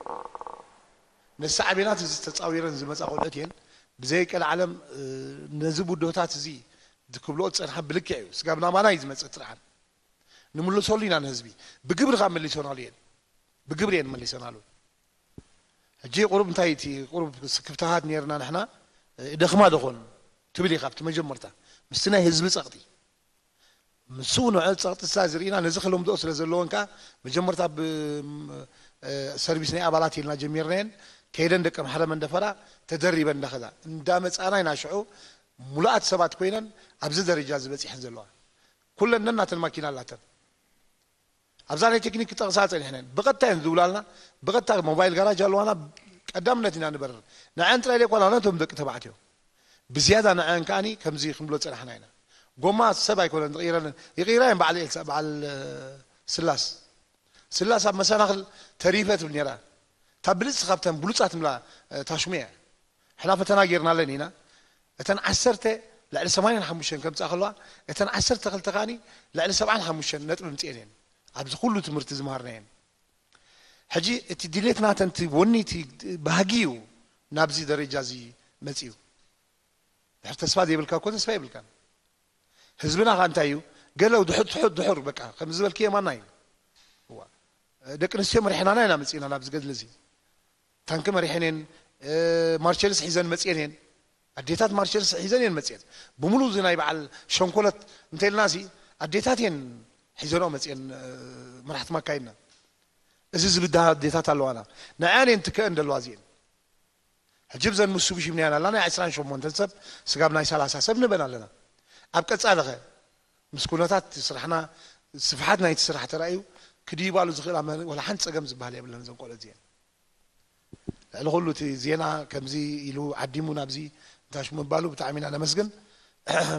ነዚ ሳዕቤናት እዚ ተፃዊረን ዝመፃ ቆልዑት እየን። ብዘይ ቀልዓለም፣ እ፣ ነዚ ውዶታት እዚ ዝክብልኦ ዝፀንሓ ብልክዕ እዩ። ስጋብ ናባና እዩ ዝመፅእ ጥርዓን። ንምልሰሉ ኢና ንህዝቢ። ብግብሪ ካብ መሊሶናሉ እየን። ብግብሪ እየን መሊሰናሉ። ሕጂ ቁሩብ እንታይ እቲ ቁሩብ ስክፍታታት ነይርና ንሕና፣ እ፣ ደኽማ ደኾን ትብል ኢኻ ኣብቲ መጀመርታ። ምስቲ ናይ ህዝቢ ጸቕጢ። ምስኡ ንዕል ጸቕጢ ስላ ዝርኢና ነዚ ክለምድኦ ስለ ዘለዎን ከኣ መጀመርታ ብ፣ እ፣ ሰርቪስ ናይ ኣባላት ኢልና ጀሚርናየን። ከይደን ደቂ ኣምሓረ መንደፈራ ተደሪበን እንዳኸዳ። እንዳመጻና ኢና ሽዑ ሙሉኣት ሰባት ኮይነን ኣብዚ ደረጃ እዚ በጺሐን ዘለዋ። ኩለን ነናተን ማኪና ኣላተን። ኣብዛ ናይ ቴክኒክ ክጠቕሳ ጸኒሕነን። ብቐጥታ እየን ዝውላልና፣ ብቐጥታ ሞባይል ጋራጅ ኣለዋና፣ ቀዳምነት ኢና ንበርር። ንዐን ጥራይ ዘይኮና ነቶም ደቂ ተባዕትዮ። ብዝያዳ ንዐን ከኣኒ ከምዚ ክንብሎ ጸናሕና ኢና። ጎማ ሰብ ኣይኮነን ዝቕይረለን፣ ይቕይራ እየን በዓል ኤልሳ፣ በዓል፣ እ፣ ስላስ። ስላስ ኣብ መሰናኽል ተሪፈ ትብል ነይራ። እታ ብልጽቲ ካብተን ብሉጻት ንብላ፣ እ፣ ታሽሙ እያ። ሕና ፈተና ጌርናለን ኢና። እተን ዓሰርተ ልዕሊ ሰማንያን ሓሙሽተን ከምጽኣ ከለዋ፣ እተን ዓሰርተ ክልተ ከኣኒ ልዕሊ ሰብዓን ሓሙሽተን ነጥቢ ምጽኤን እየን። ኣብዚ ኩሉ ትምህርቲ ዝመሃርናየን። ሕጂ እቲ ድሌት ናተን፣ እቲ ወኒ፣ እቲ ባህጊ እዩ ናብዚ ደረጃ እዚ መጺኡ። ድሕር ተስፋ ዘይብልካ እኮ ተስፋ የብልካን። ህዝብና ከ እንታይ እዩ? ገለ ድሑር፣ ድሑር፣ ድሑር፣ በቃ፣ ከም ዝበልክዮ ማና እዩ። እዋ። ደቂ ኣንስትዮ መሪሕናና ኢና መጺእና ናብዚ ገድሊ እዚ። ታንኪ መሪሐን እየን፣ እ፣ ማርቸልስ ሒዘን መጺኤን እየን። ኣዴታት ማርቸልስ ሒዘን እየን መጺኤን። ብምሉእ እዚ ናይ በዓል ሸንኮለት እንተኢልና ሲ፣ ኣዴታት እየን ሒዘንኦ መጺኤን፣ እ፣ መራሕቲ ማካይድና። እዚ ዝብድሃ ኣዴታት ኣለዋና። ንዐን እየን ትከአን ዘለዋ እዚኤን። ሕጂ ብዘን ምስ ሱብሺም ንያን ኣላ ናይ ዕስራን ሸሞንተን ሰብ፣ ስጋብ ናይ ሰላሳ ሰብ ንበን ኣለና። ኣብ ቀጻሊ ኸ ምስ ኩነታት ስራሕና፣ ስፍሓት ናይቲ ስራሕ ተራእዩ ክድይባሉ ዝኽእል ኣመ-፣ ወላ ሓንቲ ጸገም ዝበሃል የብለን እዘን ቆልዑ እዚኤን። ልዕሊ ኩሉ እቲ ዜና ከምዚ ኢሉ ዓዲሙ ናብዚ እንታሽ ምባሉ ብጣዕሚ ኢና ነመስግን።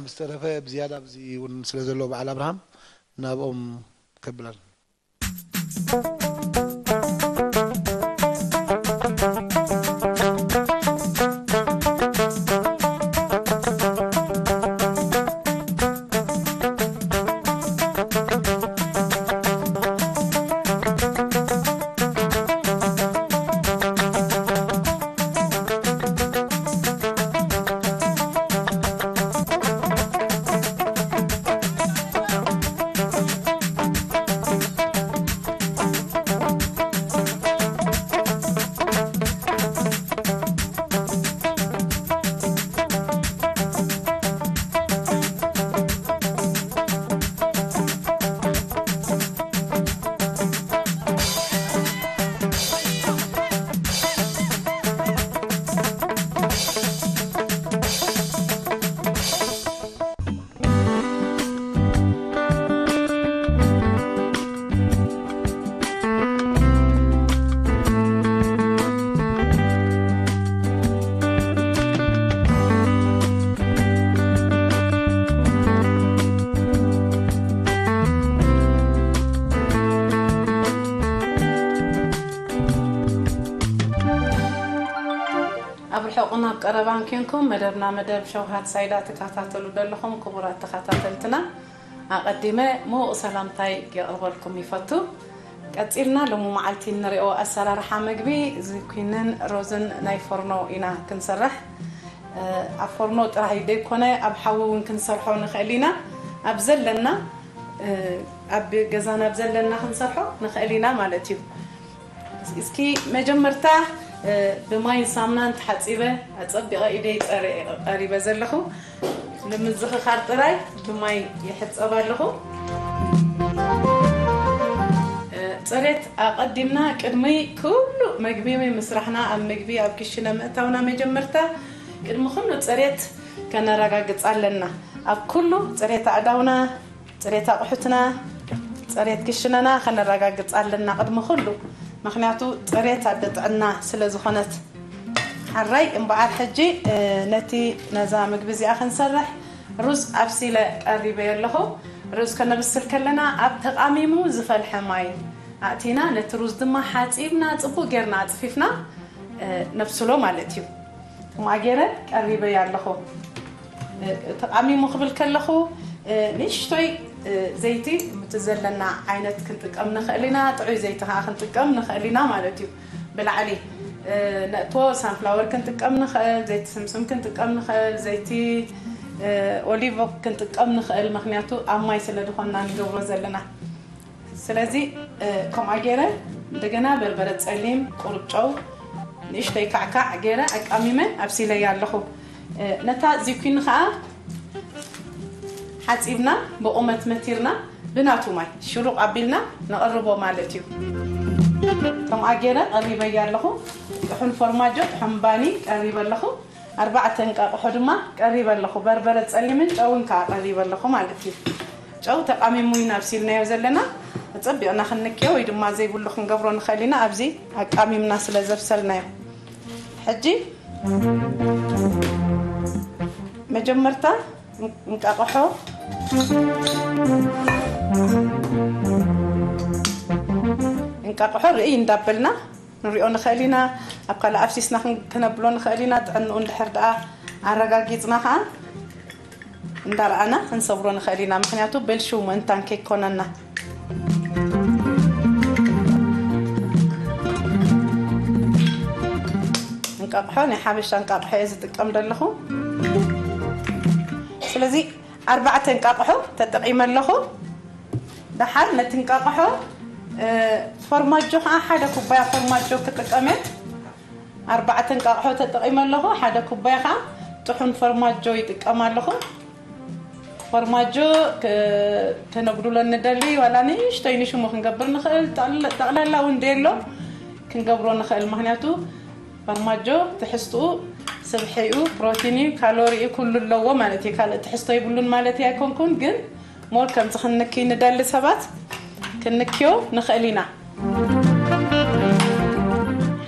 ብዝተረፈ ብዝያዳ ኣብዚ እውን ስለ ዘሎ በዓል ኣብርሃም ናብኦም ከብላል። ኣብ ርሑቕን ኣብ ቀረባን ኬንኩም መደብና መደብ ሸውሃት ሳይዳ ትከታተሉ ዘለኹም ክቡራት ተኸታተልትና፣ ኣቐዲመ ምዉቕ ሰላምታይ የቕርበልኩም ይፈቱ። ቀጺልና ሎሚ መዓልቲ እንሪኦ ኣሰራርሓ ምግቢ ዝኩንን ሮዝን ናይ ፎርኖ ኢና ክንሰርሕ። እ፣ ኣብ ፎርኖ ጥራይ ዘይኮነ ኣብ ሓዊ እውን ክንሰርሖ ንኽእል ኢና። ኣብ ዘለና፣ እ፣ ኣብ ገዛና ኣብ ዘለና ክንሰርሖ ንኽእል ኢና ማለት እዩ። እስኪ መጀመርታ፣ እ፣ ብማይን ሳሙናን ተሓጺበ ኣጸቢቐ ኢደይ ጸሪየ ቀሪበ ዘለኹ። ንምዝኽኻር ጥራይ ብማይ ይሕጸብ ኣለኹ። እ፣ ጽሬት ኣቐዲምና ቅድሚ ኩሉ መግቢ ምስራሕና፣ ኣብ መግቢ ኣብ ክሽነ ምእታውና መጀመርታ ቅድሚ ኩሉ ጽሬት ከነረጋግጽ ኣለና። ኣብ ኩሉ ጽሬት ኣእዳውና፣ ጽሬት ኣቑሑትና፣ ጽሬት ክሽነና ከነረጋግጽ ኣለና ቅድሚ ኩሉ። ምኽንያቱ ጽሬት ኣደ ጥዕና ስለ ዝኾነት። ሓራይ እምበኣር ሕጂ፣ እ፣ ነቲ ነዛ ምግቢ እዚኣ ክንሰርሕ ሩዝ ኣብሲለ ቀሪበ ኣለኹ። ሩዝ ከነብስል ከለና ኣብ ተቓሚሙ ዝፈልሐ ማይ ኣእቲና፣ ነቲ ሩዝ ድማ ሓጺብና ጽቡቕ ጌርና ኣጽፊፍና፣ እ፣ ነብስሎ ማለት እዩ። ከምኣ ገይረ ቀሪበ ኣለኹ። እ፣ ተቓሚሙ ክብል ከለኹ፣ እ፣ ንእሽቶይ ዘይቲ እቲ ዘለና ዓይነት ክንጥቀም ንኽእል ኢና። ጥዑይ ዘይቲ ከዓ ክንጥቀም ንኽእል ኢና ማለት እዩ። ብላዕሊ ነእቶ ሳንፍላወር ክንጥቀም ንኽእል፣ ዘይቲ ስምስም ክንጥቀም ንኽእል፣ ዘይቲ ኦሊቮ ክንጥቀም ንኽእል፣ ምክንያቱ ኣብ ማይ ስለ ዝኾንና ንገብሮ ዘለና። ስለዚ ከምኣ ገይረ እንደገና በርበረ ጸሊም፣ ቁሩብ ጨው፣ ንእሽተይ ካዕካዕ ገይረ ኣቃሚመ ኣብሲለያ ኣለኹ። ነታ ዚኩኒ ከዓ ሓፂብና ብቑመት መቲርና ብናቱ ማይ ሽሩቕ ኣቢልና ነቕርቦ ማለት እዩ። ከምኣ ገይረ ቀሪበያ ኣለኹ። ጥሑን ፎርማጆ፣ ጥሑን ባኒ ቀሪበ ኣለኹ። ኣርባዕተ እንቃቕሖ ድማ ቀሪበ ኣለኹ። በርበረ ጸሊምን ጨውን ከዓ ቀሪበ ኣለኹ ማለት እዩ። ጨው ተቃሚሙ ኢና ኣብሲልናዮ ዘለና። ጸቢቕና ክንንክዮ ወይ ድማ ዘይብሉ ክንገብሮ ንኽእል ኢና፣ ኣብዚ ኣቃሚምና ስለ ዘብሰልናዮ። ሕጂ መጀመርታ እንቃቕሖ፣ እንቃቕሖ ርእይ እንዳበልና ንሪኦ ንኽእል ኢና። ኣብ ካልእ ኣፍሲስና ክን-፣ ክነብሎ ንኽእል ኢና። ጥዕንኡ እንድሕር ደኣ ኣረጋጊጽና ኸኣ እንዳረኣና ክንሰብሮ ንኽእል ኢና። ምኽንያቱ ቤልሹ ምእንታን ከይኮነና። እንቃቕሖ ናይ ሓበሻ እንቃቕሖ እየ ዝጥቀም ዘለኹ። ስለዚ ኣርባዕተ እንቃቕሖ ተጠቒመ ኣለኹ። ደሓር ነቲ እንቃቕሖ፣ እ፣ ፎርማጆ ኸዓ ሓደ ኩባያ ፎርማጆ ክጥቀም እየ። ኣርባዕተ እንቃቕሖ ተጠቒመ ኣለኹ። ሓደ ኩባያ ኸዓ ጥሑን ፎርማጆ ይጥቀም ኣለኹ። ፎርማጆ ክ-፣ ከነጉድሎ ንደሊ ዋላ ንእሽተይ ንሽሙ ክንገብር ንኽእል። ጠቕል-፣ ጠቕላላ እውን ደሎ ክንገብሮ ንኽእል። ምኽንያቱ ፎርማጆ ትሕዝትኡ ስብሒ እዩ፣ ፕሮቲን እዩ፣ ካሎሪ እዩ፣ ኩሉ ኣለዎ ማለት እዩ። ካልእ ትሕዝቶ ይብሉን ማለት እዩ ኣይኮንኩን፣ ግን ሞር ከምዚ ክንንክይ ንደሊ ሰባት ክንንክዮ ንኽእል ኢና።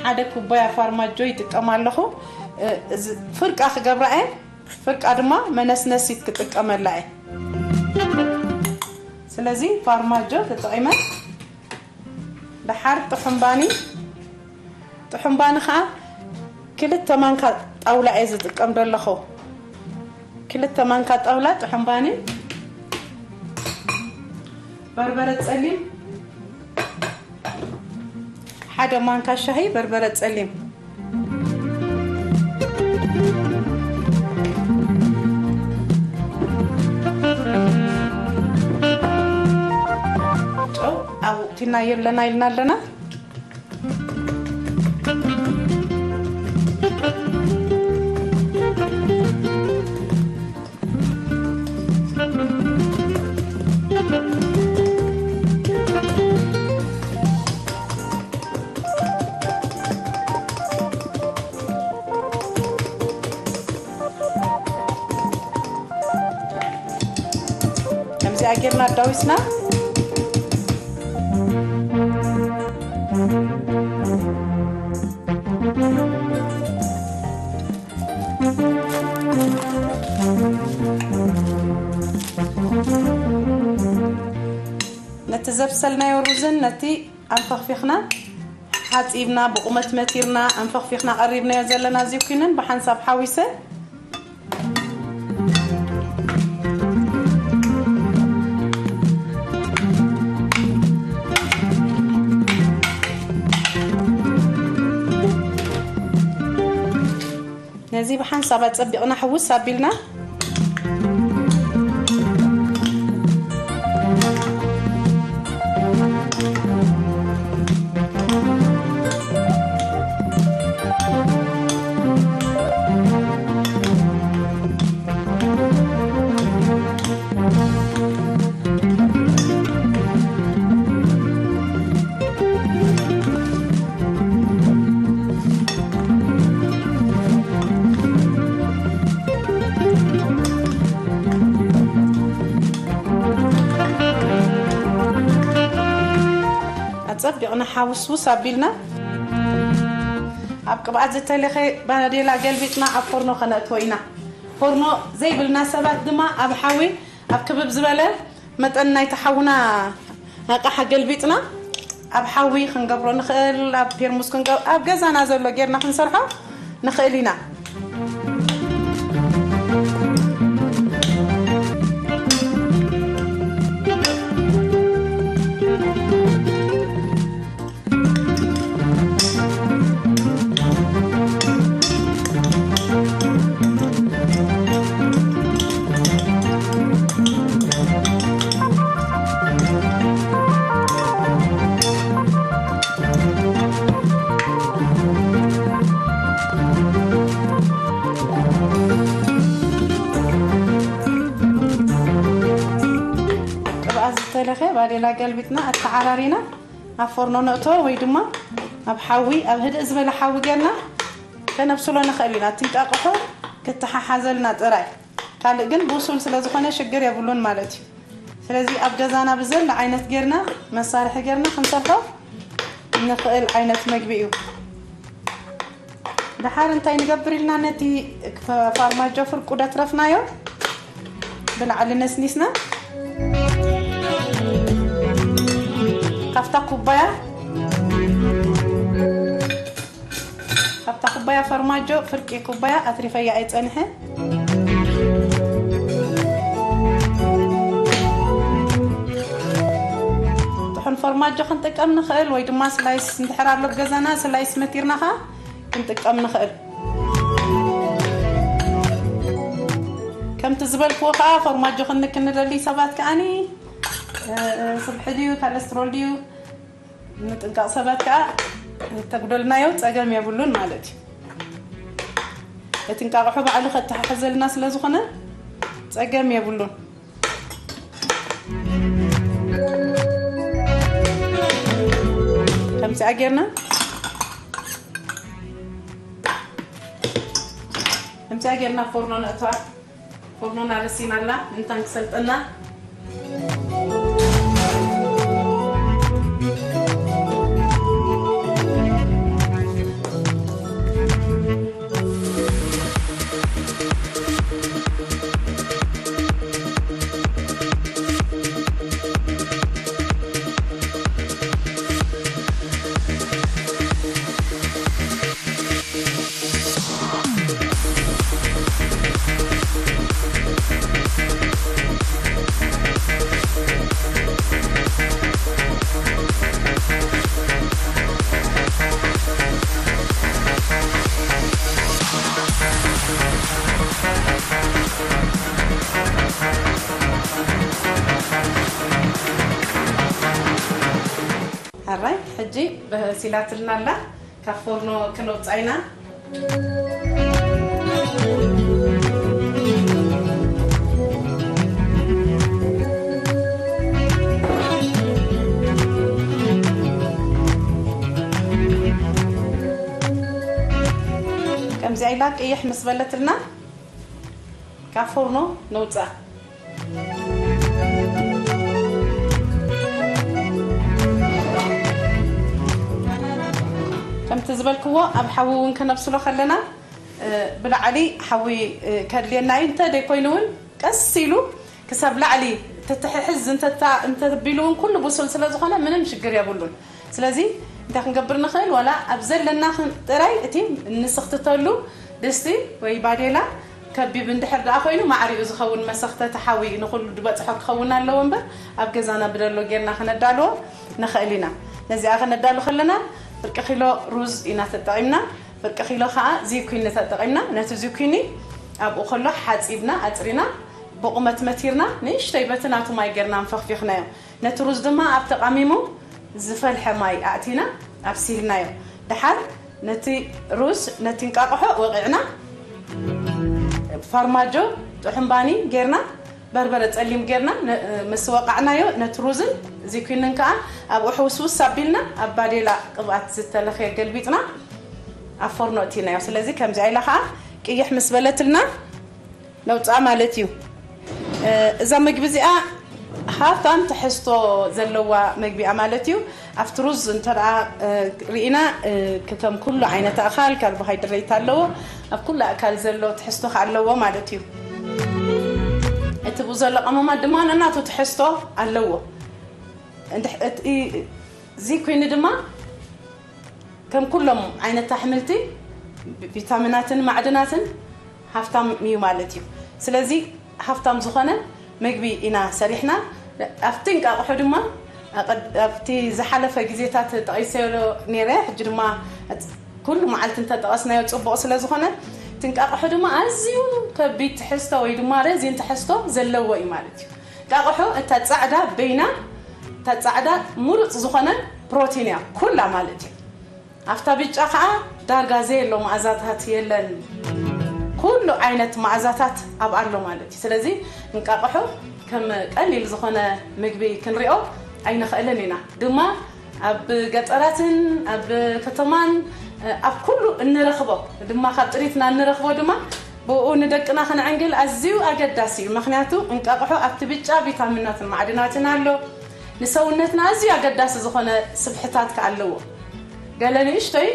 ሓደ ኩባያ ፋርማጆ ይጥቀም ኣለኹ። እ፣ እዚ ፍርቃ ክገብራ እየ። ፍርቃ ድማ መነስነሲት ክጥቀመላ እየ። ስለዚ ፋርማጆ ተጠቒመ ደሓር ጥሑም ባኒ፣ ጥሑም ባኒ ኸዓ ክልተ ማንካ ጣውላ እየ ዝጥቀም ዘለኹ። ክልተ ማንካ ጣውላ ጥሑም ባኒ፣ በርበረ ጸሊም ሓደ ማንካ ሻሂ በርበረ ጸሊም። ጨው ኣብቲና የለና ኢልና ኣለና። ከምዚኣ ጌርና ኣዳዊስና። ነቲ ዘብሰልናዮ ሩዝን ነቲ ኣንፈኽፊኽና ሓጺብና ብቑመት መቲርና ኣንፈኽፊኽና ቀሪብናዮ ዘለና ዚኩንን ብሓንሳብ ሓዊሰ። ነዚ ብሓንሳብ ኣጸቢቕና ሕውስ ኣቢልና። ኣጸቢቕና ሓውስውስ ኣቢልና ኣብ ቅብኣት ዝተለኸ ባዴላ ገልቢጥና ኣብ ፎርኖ ከነእትዎ ኢና። ፎርኖ ዘይብልና ሰባት ድማ ኣብ ሓዊ ኣብ ክብብ ዝበለ መጠን ናይቲ ሓውና ኣቕሓ ገልቢጥና ኣብ ሓዊ ክንገብሮ ንኽእል፣ ኣብ ፔርሙስ ክንገ-፣ ኣብ ገዛና ዘሎ ጌርና ክንሰርሖ ንኽእል ኢና። ሌላ ገልቢጥና ኣተዓራሪና ኣብ ፎርኖ ነእቶ ወይ ድማ ኣብ ሓዊ፣ ኣብ ህድእ ዝበለ ሓዊ ጌርና ከነብስሎ ንኽእል ኢና። እቲ እንቃቕሖ ክተሓሓዘልና ጥራይ፣ ካልእ ግን ብሱል ስለ ዝኾነ ሽግር የብሉን ማለት እዩ። ስለዚ ኣብ ገዛና ብዘለ ዓይነት ጌርና፣ መሳርሒ ጌርና ክንሰርሖ ንኽእል ዓይነት መግቢ እዩ። ደሓር እንታይ ንገብር ኢልና፣ ነቲ ፋርማጆ ፍርቁ ደትረፍናዮ ብላዕሊ ነስኒስና፣ ካብታ ኩባያ ካብታ ኩባያ ፈርማጆ ፍርቂ ኩባያ ኣትሪፈያ እየ ጸንሐ። ጥሑን ፈርማጆ ክንጥቀም ንኽእል ወይ ድማ ስላይስ እንድሕር ኣሎ ገዛና ስላይስ መቲርና ኸዓ ክንጥቀም ንኽእል። ከምቲ ዝበልክዎ ኸዓ ፈርማጆ ክንክን ንደሊ ሰባት ከዓኒ፣ እ፣ ስብሒ ድዩ፣ ካለስትሮል ድዩ፣ ምጥንቃቕ ሰባት ከኣ ተጉደልናዮ ጸገም የብሉን ማለት እዩ። እቲ እንቃቕሖ ባዕሉ ከተሓሕዘልና ስለ ዝኾነ ጸገም የብሉን። ከምዚኣ ጌርና፣ ከምዚኣ ጌርና ፎርኖ ነእትዋ። ፎርኖና ረሲና ኣላ፣ እንታን ክሰልጠና። ሕራይ፣ ሕጂ በሲላትልና ኣላ። ካብ ፎርኖ ክነውፅኣ ኢና። ከምዚኣ ኢላ ቅይሕ ምስ በለትልና ካብ ፎርኖ ነውፅኣ። ከምቲ ዝበልክዎ ኣብ ሓዊ እውን ከነብስሎ ከለና፣ እ፣ ብላዕሊ ሓዊ፣ እ፣ ከድልየና እዩ። እንተ ደይኮይኑ እውን ቀስ ኢሉ ክሳብ ላዕሊ ተተሕሕዝ እንተታ-፣ እንተቢሉ እውን ኩሉ ብሱል ስለ ዝኾነ ምንም ሽግር የብሉን። ስለዚ እንታይ ክንገብር ንኽእል? ዋላ ኣብ ዘለና ክን-፣ ጥራይ እቲ እንስኽትተሉ ድስቲ ወይ ባዴላ ከቢብ እንድሕር ደኣ ኮይኑ ማዕሪኡ ዝኸውን መሰኽተቲ ሓዊ ንኹሉ ዝበጽሖ ክኸውን ኣለዎ እምበር ኣብ ገዛና ብደሎ ጌርና ክነዳልዎ ንኽእል ኢና። ነዚኣ ክነዳሉ ከለና ፍርቂ ኪሎ ሩዝ ኢና ተጠቒምና። ፍርቂ ኪሎ ከኣ ዚኩኒ ተጠቒምና። ነቲ ዚኩኒ ኣብኡ ከሎ ሓጺብና ኣጽሪና ብቑመት መቲርና ንእሽተይ በቲ ናቱ ማይ ጌርና ንፈኽፊኽናዮ። ነቲ ሩዝ ድማ ኣብ ተቓሚሙ ዝፈልሐ ማይ ኣእቲና ኣብሲልናዮ። ደሓር ነቲ ሩዝ፣ ነቲ እንቃቕሖ ወቒዕና፣ ፋርማጆ፣ ጥሑም ባኒ ጌርና፣ በርበረ ጸሊም ጌርና፣ ነ-፣ ምስ ወቃዕናዮ፣ ነቲ ሩዝን ዚኩንን ከኣ ኣብኡ ሕውስውስ ኣቢልና፣ ኣብ ባዴላ ቅብኣት ዝተለኽየ ገልቢጥና፣ ኣብ ፎርኖ እቲናዮ። ስለዚ ከምዚኣ ኢላ ከኣ ቅይሕ ምስ በለትልና፣ ነውፅኣ ማለት እዩ። እ፣ እዛ ምግቢ እዚኣ ሃብታም ትሕዝቶ ዘለዋ ምግቢ እያ ማለት እዩ። ኣብቲ ሩዝ እንተ ደኣ፣ እ፣ ርኢና፣ እ፣ ከም ኩሉ ዓይነት ኣእኻል ካርቦሃይድሬት ኣለዎ። ኣብ ኩሉ ኣእካል ዘሎ ትሕዝቶ ከኣ ኣለዎ ማለት እዩ። እቲ ብኡ ዘሎ ቀመማት ድማ ነናቱ ትሕዝቶ ኣለዎ። እንድሕ-፣ እቲ፣ እዚ ኮይኑ ድማ ከም ኩሎም ዓይነት ኣሕምልቲ ቪታሚናትን ማዕድናትን ሃፍታም እዩ ማለት እዩ። ስለዚ ሃፍታም ዝኾነ ምግቢ ኢና ሰሪሕና። ኣብቲ እንቃቕሖ ድማ ኣቐድ-፣ ኣብቲ ዝሓለፈ ግዜታት ጠቒሰዮ ነይረ። ሕጂ ድማ ኩሉ መዓልቲ እንተጠቐስናዮ ጽቡቕ ስለ ዝኾነ፣ እቲ እንቃቕሖ ድማ ኣዝዩ ከቢድ ትሕዝቶ ወይ ድማ ረዚን ትሕዝቶ ዘለዎ እዩ ማለት እዩ። እንቃቕሖ እታ ጻዕዳ በይና፣ እታ ጻዕዳ ምሩጽ ዝኾነ ፕሮቲን እያ ኩላ ማለት እዩ። ኣብታ ብጫ ኸዓ ዳርጋ ዘየሎ መኣዛታት የለን። ኩሉ ዓይነት መኣዛታት ኣብ ኣሎ ማለት እዩ። ስለዚ እንቃቕሖ ከም ቀሊል ዝኾነ ምግቢ ክንሪኦ ኣይንኽእልን ኢና። ድማ ኣብ ገጠራትን ኣብ ከተማን ኣብ ኩሉ እንረኽቦ ድማ ካብ ጥሪትና እንረኽቦ ድማ ብኡ ንደቅና ክንዕንግል ኣዝዩ ኣገዳሲ እዩ። ምክንያቱ እንቃቕሖ ኣብቲ ብጫ ቪታሚናትን ማዕድናትን ኣሎ። ንሰውነትና ኣዝዩ ኣገዳሲ ዝኾነ ስብሕታት ከኣ ኣለዎ። ገለ ንእሽቶይ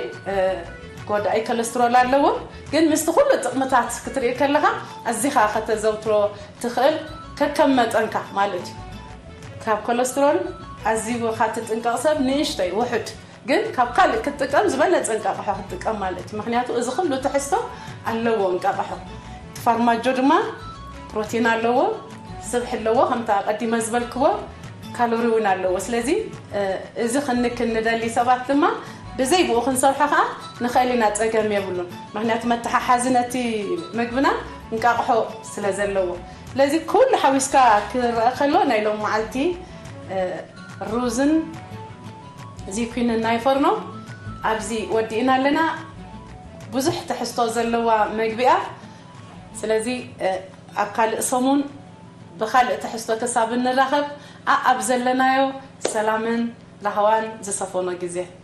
ጎዳኢ ኮለስትሮል ኣለዎ፣ ግን ምስቲ ኩሉ ጥቕምታት ክትርኢ ከለኻ ኣዚኻ ከተዘውትሮ ትኽእል፣ ከከም መጠንካ ማለት እዩ። ካብ ኮለስትሮል ኣዚኻ ትጥንቀቕ ሰብ ንእሽቶይ ውሑድ፣ ግን ካብ ካልእ ክትጥቀም ዝበለጸ እንቃቕሖ ክትጥቀም ማለት እዩ። ምክንያቱ እዚ ኩሉ ትሕዝቶ ኣለዎ እንቃቕሖ። ፋርማጆ ድማ ፕሮቲን ኣለዎ፣ ስብሒ ኣለዎ፣ ከምታ ቀዲመ ዝበልክዎ ካሎሪ እውን ኣለዎ። ስለዚ እዚ ክንክን ንደሊ ሰባት ድማ ብዘይ ብኡ ክንሰርሖ ከዓ ንኽእል ኢና፣ ጸገም የብሉን። ምክንያቱ መተሓሓዚ ነቲ ምግብና እንቃቕሖ ስለ ዘለዎ። ስለዚ ኩሉ ሓዊስካ ክረአ ከሎ ናይ ሎም መዓልቲ ሩዝን ዚኩንን ናይ ፈርኖ ኣብዚ ወዲእና ኣለና። ብዙሕ ትሕዝቶ ዘለዋ መግቢያ። ስለዚ ኣብ ካልእ ሰሙን ብኻልእ ትሕዝቶ ክሳብ እንራኸብ ኣኣብ ዘለናዮ ሰላምን ራህዋን ዝሰፈኖ ግዜ።